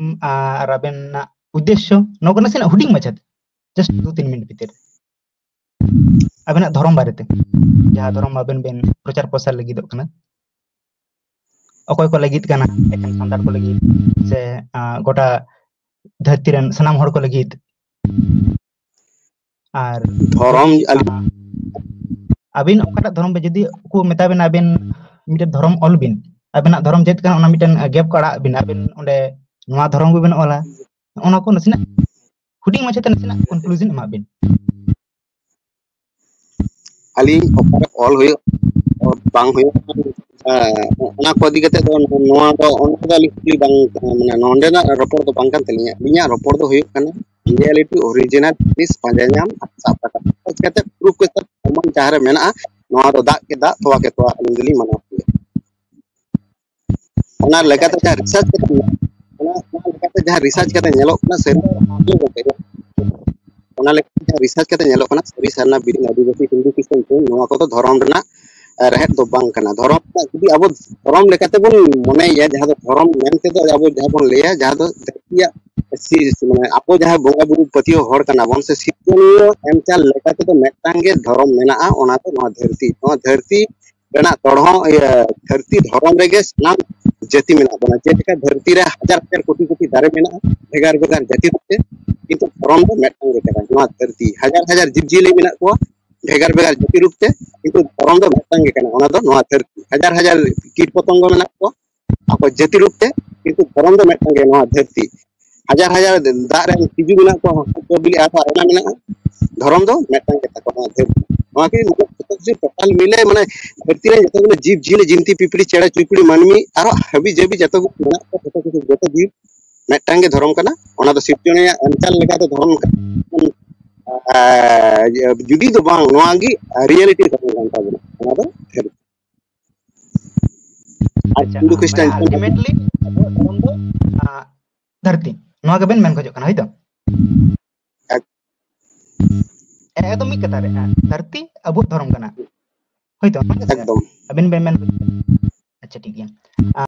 ᱟ, ᱟᱨ ᱟᱵᱮᱱᱟᱜ ᱩᱫᱽᱫᱮᱥᱥᱚ, ᱱᱚᱣᱟ ᱠᱚ ᱱᱟᱥᱮᱱᱟᱜ ᱦᱩᱰᱤᱧ ᱢᱟᱪᱷᱟ ᱛᱮ, just ᱫᱩ ᱛᱤᱱ ᱢᱤᱱᱤᱴ ᱵᱷᱤᱛᱤᱨ ᱨᱮ᱾ ᱟᱵᱮᱱᱟᱜ ᱫᱷᱚᱨᱚᱢ ᱵᱟᱨᱮᱛᱮ, ᱡᱟᱦᱟᱸ ᱫᱷᱚᱨᱚᱢ ᱟᱵᱮᱱ ᱵᱮᱱ ᱯᱨᱚᱪᱟᱨ ᱯᱨᱚᱥᱟᱨ ᱞᱟᱹᱜᱤᱫᱚᱜ ᱠᱟᱱᱟ, ᱚᱠᱚᱭ ᱠᱚ ᱞᱟᱹᱜᱤᱫ ᱠᱟᱱᱟ, ᱮᱠᱷᱮᱱ ᱥᱟᱱᱛᱟᱲ ᱠᱚ ᱞᱟᱹᱜᱤᱫ ᱥᱮ, ᱟ, ᱜᱚᱴᱟ ᱫᱷᱟᱹᱨᱛᱤ ᱨᱮᱱ ᱥᱟᱱᱟᱢ ᱦᱚᱲ ᱠᱚ ᱞᱟᱹᱜᱤᱫ? ᱟᱨ ᱫᱷᱚᱨᱚᱢ ᱡᱩᱫᱤ, ᱟᱹᱞᱤᱧ ᱟ, ᱟᱹᱵᱤᱱ ᱚᱠᱟᱴᱟᱜ ᱫᱷᱚᱨᱚᱢ ᱨᱮ ᱡᱩᱫᱤ ᱠᱚ ᱢᱮᱛᱟ ᱵᱤᱱᱟ, ᱟᱹᱵᱤᱱ ᱢᱤᱫᱴᱮᱱ ᱫᱷᱚᱨᱚᱢ ᱚᱞ ᱵᱤᱱ, ᱟᱹᱵᱤᱱᱟᱜ ᱫᱷᱚᱨᱚᱢ ᱪᱮᱫ ᱠᱟᱱᱟ, ᱚᱱᱟ ᱢᱤᱫᱴᱮᱱ gap ᱠᱚ ᱟᱲᱟᱜ ᱵᱤᱱᱟ, ᱟᱹᱵᱤᱱ ᱚᱸᱰᱮ ᱱᱚᱣᱟ ᱫᱷᱚᱨᱚᱢ ᱜᱮᱵᱤᱱ ᱚᱞᱟ, ᱚᱱᱟ ᱠᱚ ᱱᱟᱥᱮᱱᱟᱜ ᱦᱩᱰᱤᱧ ᱢᱟᱪᱷᱟ ᱛᱮ ᱱᱟᱥᱮᱱᱟᱜ conclusion ᱮᱢᱟᱜ ᱵᱤᱱ᱾ ᱟᱹᱞᱤᱧ ᱚᱠᱟᱨᱮ ᱚᱞ ᱦᱩᱭᱩᱜ, ᱵᱟᱝ ᱦᱩᱭᱩᱜ, ᱦᱮᱸ, ᱚᱱᱟ ᱠᱚ ᱤᱫᱤ ᱠᱟᱛᱮ ᱫᱚ, ᱱᱚᱣᱟ ᱫᱚ, ᱚᱱᱟ ᱠᱚᱫᱚ ᱟᱹᱞᱤᱧ ᱠᱩᱠᱞᱤ ᱵᱟᱝ, ᱢᱟᱱᱮ, ᱱᱚᱸᱰᱮᱱᱟᱜ ᱨᱚᱯᱚᱲ ᱫᱚ ᱵᱟᱝ ᱠᱟᱱ ᱛᱟᱹᱞᱤᱧᱟ᱾ ᱟᱹᱞᱤᱧᱟᱜ ᱨᱚᱯᱚᱲ ᱫᱚ ᱦᱩᱭᱩᱜ ᱠᱟᱱᱟ reality, original ᱡᱤᱱᱤᱥ ᱯᱟᱸᱡᱟ ᱧᱟᱢ ᱟᱨ ᱥᱟᱵ ᱨᱟᱠᱟᱵ᱾ ᱪᱤᱠᱟᱹᱛᱮ proof ᱠᱟᱛᱮ ᱯᱨᱚᱢᱟᱱ ᱡᱟᱦᱟᱸ ᱨᱮ ᱢᱮᱱᱟᱜᱼᱟ, ᱱᱚᱣᱟ ᱫᱚ ᱫᱟᱜ ᱜᱮ ᱫᱟᱜ, ᱛᱚᱣᱟ ᱜᱮ ᱛᱚᱣᱟ, ᱟᱹᱞᱤᱧ ᱫᱚᱞᱤᱧ ᱢᱟᱱᱟᱣ ᱜᱮᱭᱟ᱾ ᱚᱱᱟ ᱟᱪᱪᱷᱟ, ᱞᱮᱠᱟᱛᱮ ᱟᱪᱪᱷᱟ᱾ ᱡᱟᱦᱟᱸ research ᱠᱟᱛᱮ, ᱚᱱᱟ, ᱚᱱᱟ ᱞᱮᱠᱟᱛᱮ ᱡᱟᱦᱟᱸ research ᱠᱟᱛᱮ ᱧᱮᱞᱚᱜ ᱠᱟᱱᱟ, ᱥᱟᱹᱨᱤ ᱚᱱᱟ ᱞᱮᱠᱟᱛᱮ, ᱚᱱᱟ ᱞᱮᱠᱟᱛᱮ ᱡᱟᱦᱟᱸ research ᱠᱟᱛᱮ ᱧᱮᱞᱚᱜ ᱠᱟᱱᱟ, ᱥᱟᱹᱨᱤ ᱥᱟᱨᱱᱟ, ᱵᱤᱨᱤᱫ, ᱟᱹᱫᱤᱵᱟᱹᱥᱤ, ᱦᱤᱱᱫᱩ, ᱠᱷᱨᱤᱥᱴᱟᱱ, ᱱᱚᱣᱟ ᱠᱚᱫᱚ ᱫᱷᱚᱨᱚᱢ ᱨᱮᱱᱟᱜ, ᱮ, ᱨᱮᱦᱮᱫ ᱫᱚ ᱵᱟᱝ ᱠᱟᱱᱟ᱾ ᱫᱷᱚᱨᱚᱢ ᱨᱮᱱᱟᱜ ᱡᱩᱫᱤ ᱟᱵᱚ ᱫᱷᱚᱨᱚᱢ ᱞᱮᱠᱟᱛᱮ ᱵᱚᱱ ᱢᱚᱱᱮᱭᱟ, ᱡᱟᱦᱟᱸ ᱫᱚ ᱫᱷᱚᱨᱚᱢ ᱢᱮᱱᱛᱮ ᱫᱚ ᱟᱵᱚ ᱡᱟᱦᱟᱸ ᱵᱚᱱ ᱞᱟᱹᱭᱟ, ᱡᱟᱦᱟᱸ ᱫᱚ ᱫᱷᱟᱹᱨᱛᱤᱭᱟᱜ ᱥᱤ-, ᱢᱟᱱᱮ, ᱟᱵᱚ ᱡᱟᱦᱟᱸ ᱵᱚᱸᱜᱟ ᱵᱩᱨᱩ ᱯᱟᱹᱛᱭᱟᱹᱣ ᱦᱚᱲ ᱠᱟᱱᱟ ᱵᱚᱱ, ᱥᱮ ᱥᱤᱨᱡᱚᱱᱤᱭᱟᱹ ᱮᱢ ᱪᱟᱞ ᱞᱮᱠᱟ ᱛᱮᱫᱚ ᱢᱤᱫᱴᱟᱝ ᱜᱮ ᱫᱷᱚᱨᱚᱢ ᱢᱮᱱᱟᱜᱼᱟ, ᱚᱱᱟ ᱫᱚ ᱱᱚᱣᱟ ᱫᱷᱟᱹᱨᱛᱤ᱾ ᱱᱚᱣᱟ ᱫᱷᱟᱹᱨᱛᱤ ᱨᱮᱱᱟᱜ ᱛᱚᱲᱦᱚ, ᱤᱭᱟᱹ, ᱫᱷᱟᱹᱨᱛᱤ ᱫᱷᱚᱨᱚᱢ ᱨᱮᱜᱮ ᱥᱟᱱᱟᱢ ᱡᱟᱹᱛᱤ ᱢᱮᱱᱟᱜ ᱵᱚᱱᱟ᱾ ᱡᱮᱞᱮᱠᱟ ᱫᱷᱟᱹᱨᱛᱤ ᱨᱮ ᱦᱟᱡᱟᱨ ᱦᱟᱡᱟᱨ ᱠᱳᱴᱤ ᱠᱳᱴᱤ ᱫᱟᱨᱮ ᱢᱮᱱᱟᱜᱼᱟ, ᱵᱷᱮᱜᱟᱨ ᱵᱷᱮᱜᱟᱨ ᱡᱟᱹᱛᱤ ᱨᱩᱯ ᱛᱮ, ᱠᱤᱱᱛᱩ ᱫᱷᱚᱨᱚᱢ ᱫᱚ ᱢᱤᱫᱴᱟᱝ ᱜᱮ ᱠᱟᱱᱟ᱾ ᱱᱚᱣᱟ ᱫᱷᱟᱹᱨᱛᱤ ᱦᱟᱡᱟᱨ ᱦᱟᱡᱟᱨ ᱡᱤᱵᱽ ᱡᱤᱭᱟᱹᱞᱤ ᱢᱮᱱᱟᱜ ᱠᱚᱣᱟ, ᱵᱷᱮᱜᱟᱨ ᱵᱷᱮᱜᱟᱨ ᱡᱟᱹᱛᱤ ᱨᱩᱯ ᱛᱮ, ᱠᱤᱱᱛᱩ ᱫᱷᱚᱨᱚᱢ ᱫᱚ ᱢᱤᱫᱴᱟᱝ ᱜᱮ ᱠᱟᱱᱟ, ᱚᱱᱟ ᱫᱚ ᱱᱚᱣᱟ ᱫᱷᱟᱹᱨᱛᱤ᱾ ᱦᱟᱡᱟᱨ ᱦᱟᱡᱟᱨ ᱠᱤᱴ ᱯᱚᱛᱚᱝᱜᱚ ᱢᱮᱱᱟᱜ ᱠᱚᱣᱟ, ᱟᱠᱚ ᱡᱟᱹᱛᱤ ᱨᱩᱯ ᱛᱮ, ᱠᱤᱱᱛᱩ ᱫᱷᱚᱨᱚᱢ ᱫᱚ ᱢᱤᱫᱴᱟᱝ ᱜᱮ, ᱱᱚᱣᱟ ᱫᱷᱟᱹᱨᱛᱤ᱾ ᱦᱟᱡᱟᱨ ᱦᱟᱡᱟᱨ ᱫᱟᱜ ᱨᱮᱱ ᱛᱤᱡᱩ ᱢᱮᱱᱟᱜ ᱠᱚᱣᱟ, ᱦᱟᱹᱠᱩ ᱠᱚ ᱵᱤᱞᱤ ᱟᱨᱦᱚᱸ ᱟᱭᱢᱟ ᱢᱮᱱᱟᱜᱼᱟ, ᱫᱷᱚᱨᱚᱢ ᱫᱚ ᱢᱤᱫᱴᱟᱝ ᱜᱮ ᱛᱟᱠᱚᱣᱟ, ᱱᱚᱣᱟ ᱫᱷᱟᱹᱨᱛᱤ᱾ ᱱᱚᱣᱟ ᱜᱮ ᱱᱩᱠᱩ ᱡᱚᱛᱚ ᱠᱤᱪᱷᱩ ᱴᱳᱴᱟᱞ ᱢᱤᱞᱮ, ᱢᱟᱱᱮ ᱫᱷᱟᱹᱨᱛᱤ ᱨᱮ ᱡᱚᱛᱚ ᱜᱩᱞᱳ ᱡᱤᱵᱽ ᱡᱤᱭᱟᱹᱞᱤ, ᱡᱤᱱᱛᱤ ᱯᱤᱯᱤᱲᱤ, ᱪᱮᱬᱮ ᱪᱩᱯᱲᱤ, ᱢᱟᱹᱱᱢᱤ, ᱟᱨᱦᱚᱸ ᱦᱟᱹᱵᱤ ᱡᱟᱹᱵᱤ ᱡᱚᱛᱚ ᱜᱩᱞᱳ ᱢᱮᱱᱟᱜ ᱠᱚᱣᱟ, ᱡᱚᱛᱚ ᱠᱤᱪᱷᱩ, ᱡᱚᱛᱚ ᱡᱤᱵᱽ ᱢᱤᱫᱴᱟᱝ ᱜᱮ ᱫᱷᱚᱨᱚᱢ ᱠᱟᱱᱟ᱾ ᱚᱱᱟ ᱫᱚ ᱥᱤᱨᱡᱚᱱᱤᱭᱟᱹ ᱮᱢ ᱪᱟᱞ ᱞᱮᱠᱟᱛᱮ ᱫᱷᱚᱨᱚᱢ ᱠᱟᱱᱟ᱾ ᱟᱨ ᱡᱩᱫᱤ ᱫᱚ ᱵᱟᱝ, ᱱᱚᱣᱟ ᱜᱮ ᱨᱤᱭᱮᱞᱤᱴᱤ ᱫᱷᱚᱨᱚᱢ ᱠᱟᱱ ᱛᱟᱵᱚᱱᱟ, ᱚᱱᱟ ᱫᱚ ᱫᱷᱟᱹᱨᱛᱤ᱾ ᱟᱨ ᱟᱪᱪᱷᱟ, ᱦᱤᱱᱫᱩ ᱢᱟᱱᱮ ᱠᱷᱨᱤᱥᱴᱟᱱ ᱟᱞᱴᱤᱢᱮᱴᱞᱤ ᱟᱵᱚᱣᱟᱜ ᱫᱷᱚᱨᱚᱢ ᱫᱚ ᱟᱸ, ᱫᱷᱟᱹᱨᱛᱤ, ᱱᱚᱣᱟ ᱜᱮᱵᱮᱱ ᱢᱮᱱ ᱠᱷᱚᱡᱚᱜ ᱠᱟᱱᱟ, ᱦᱳᱭ ᱛᱚ? ᱮᱠ- ᱮ- ᱮᱠᱫᱚᱢ ᱢᱤᱫ ᱠᱟᱛᱷᱟ ᱨᱮ, ᱟᱸ, ᱫᱷᱟᱹᱨᱛᱤ ᱟᱵᱚᱣᱟᱜ ᱫᱷᱚᱨᱚᱢ ᱠᱟᱱᱟ, ᱦᱳᱭ ᱛᱚ? ᱱᱚᱣᱟ ᱠᱟᱛᱷᱟ ᱨᱮ ᱮᱠᱫᱚᱢ᱾ ᱟᱵᱮᱱ ᱵᱮᱱ ᱢᱮᱱ, ᱟᱪᱪᱷᱟ, ᱴᱷᱤᱠ ᱜᱮᱭᱟ᱾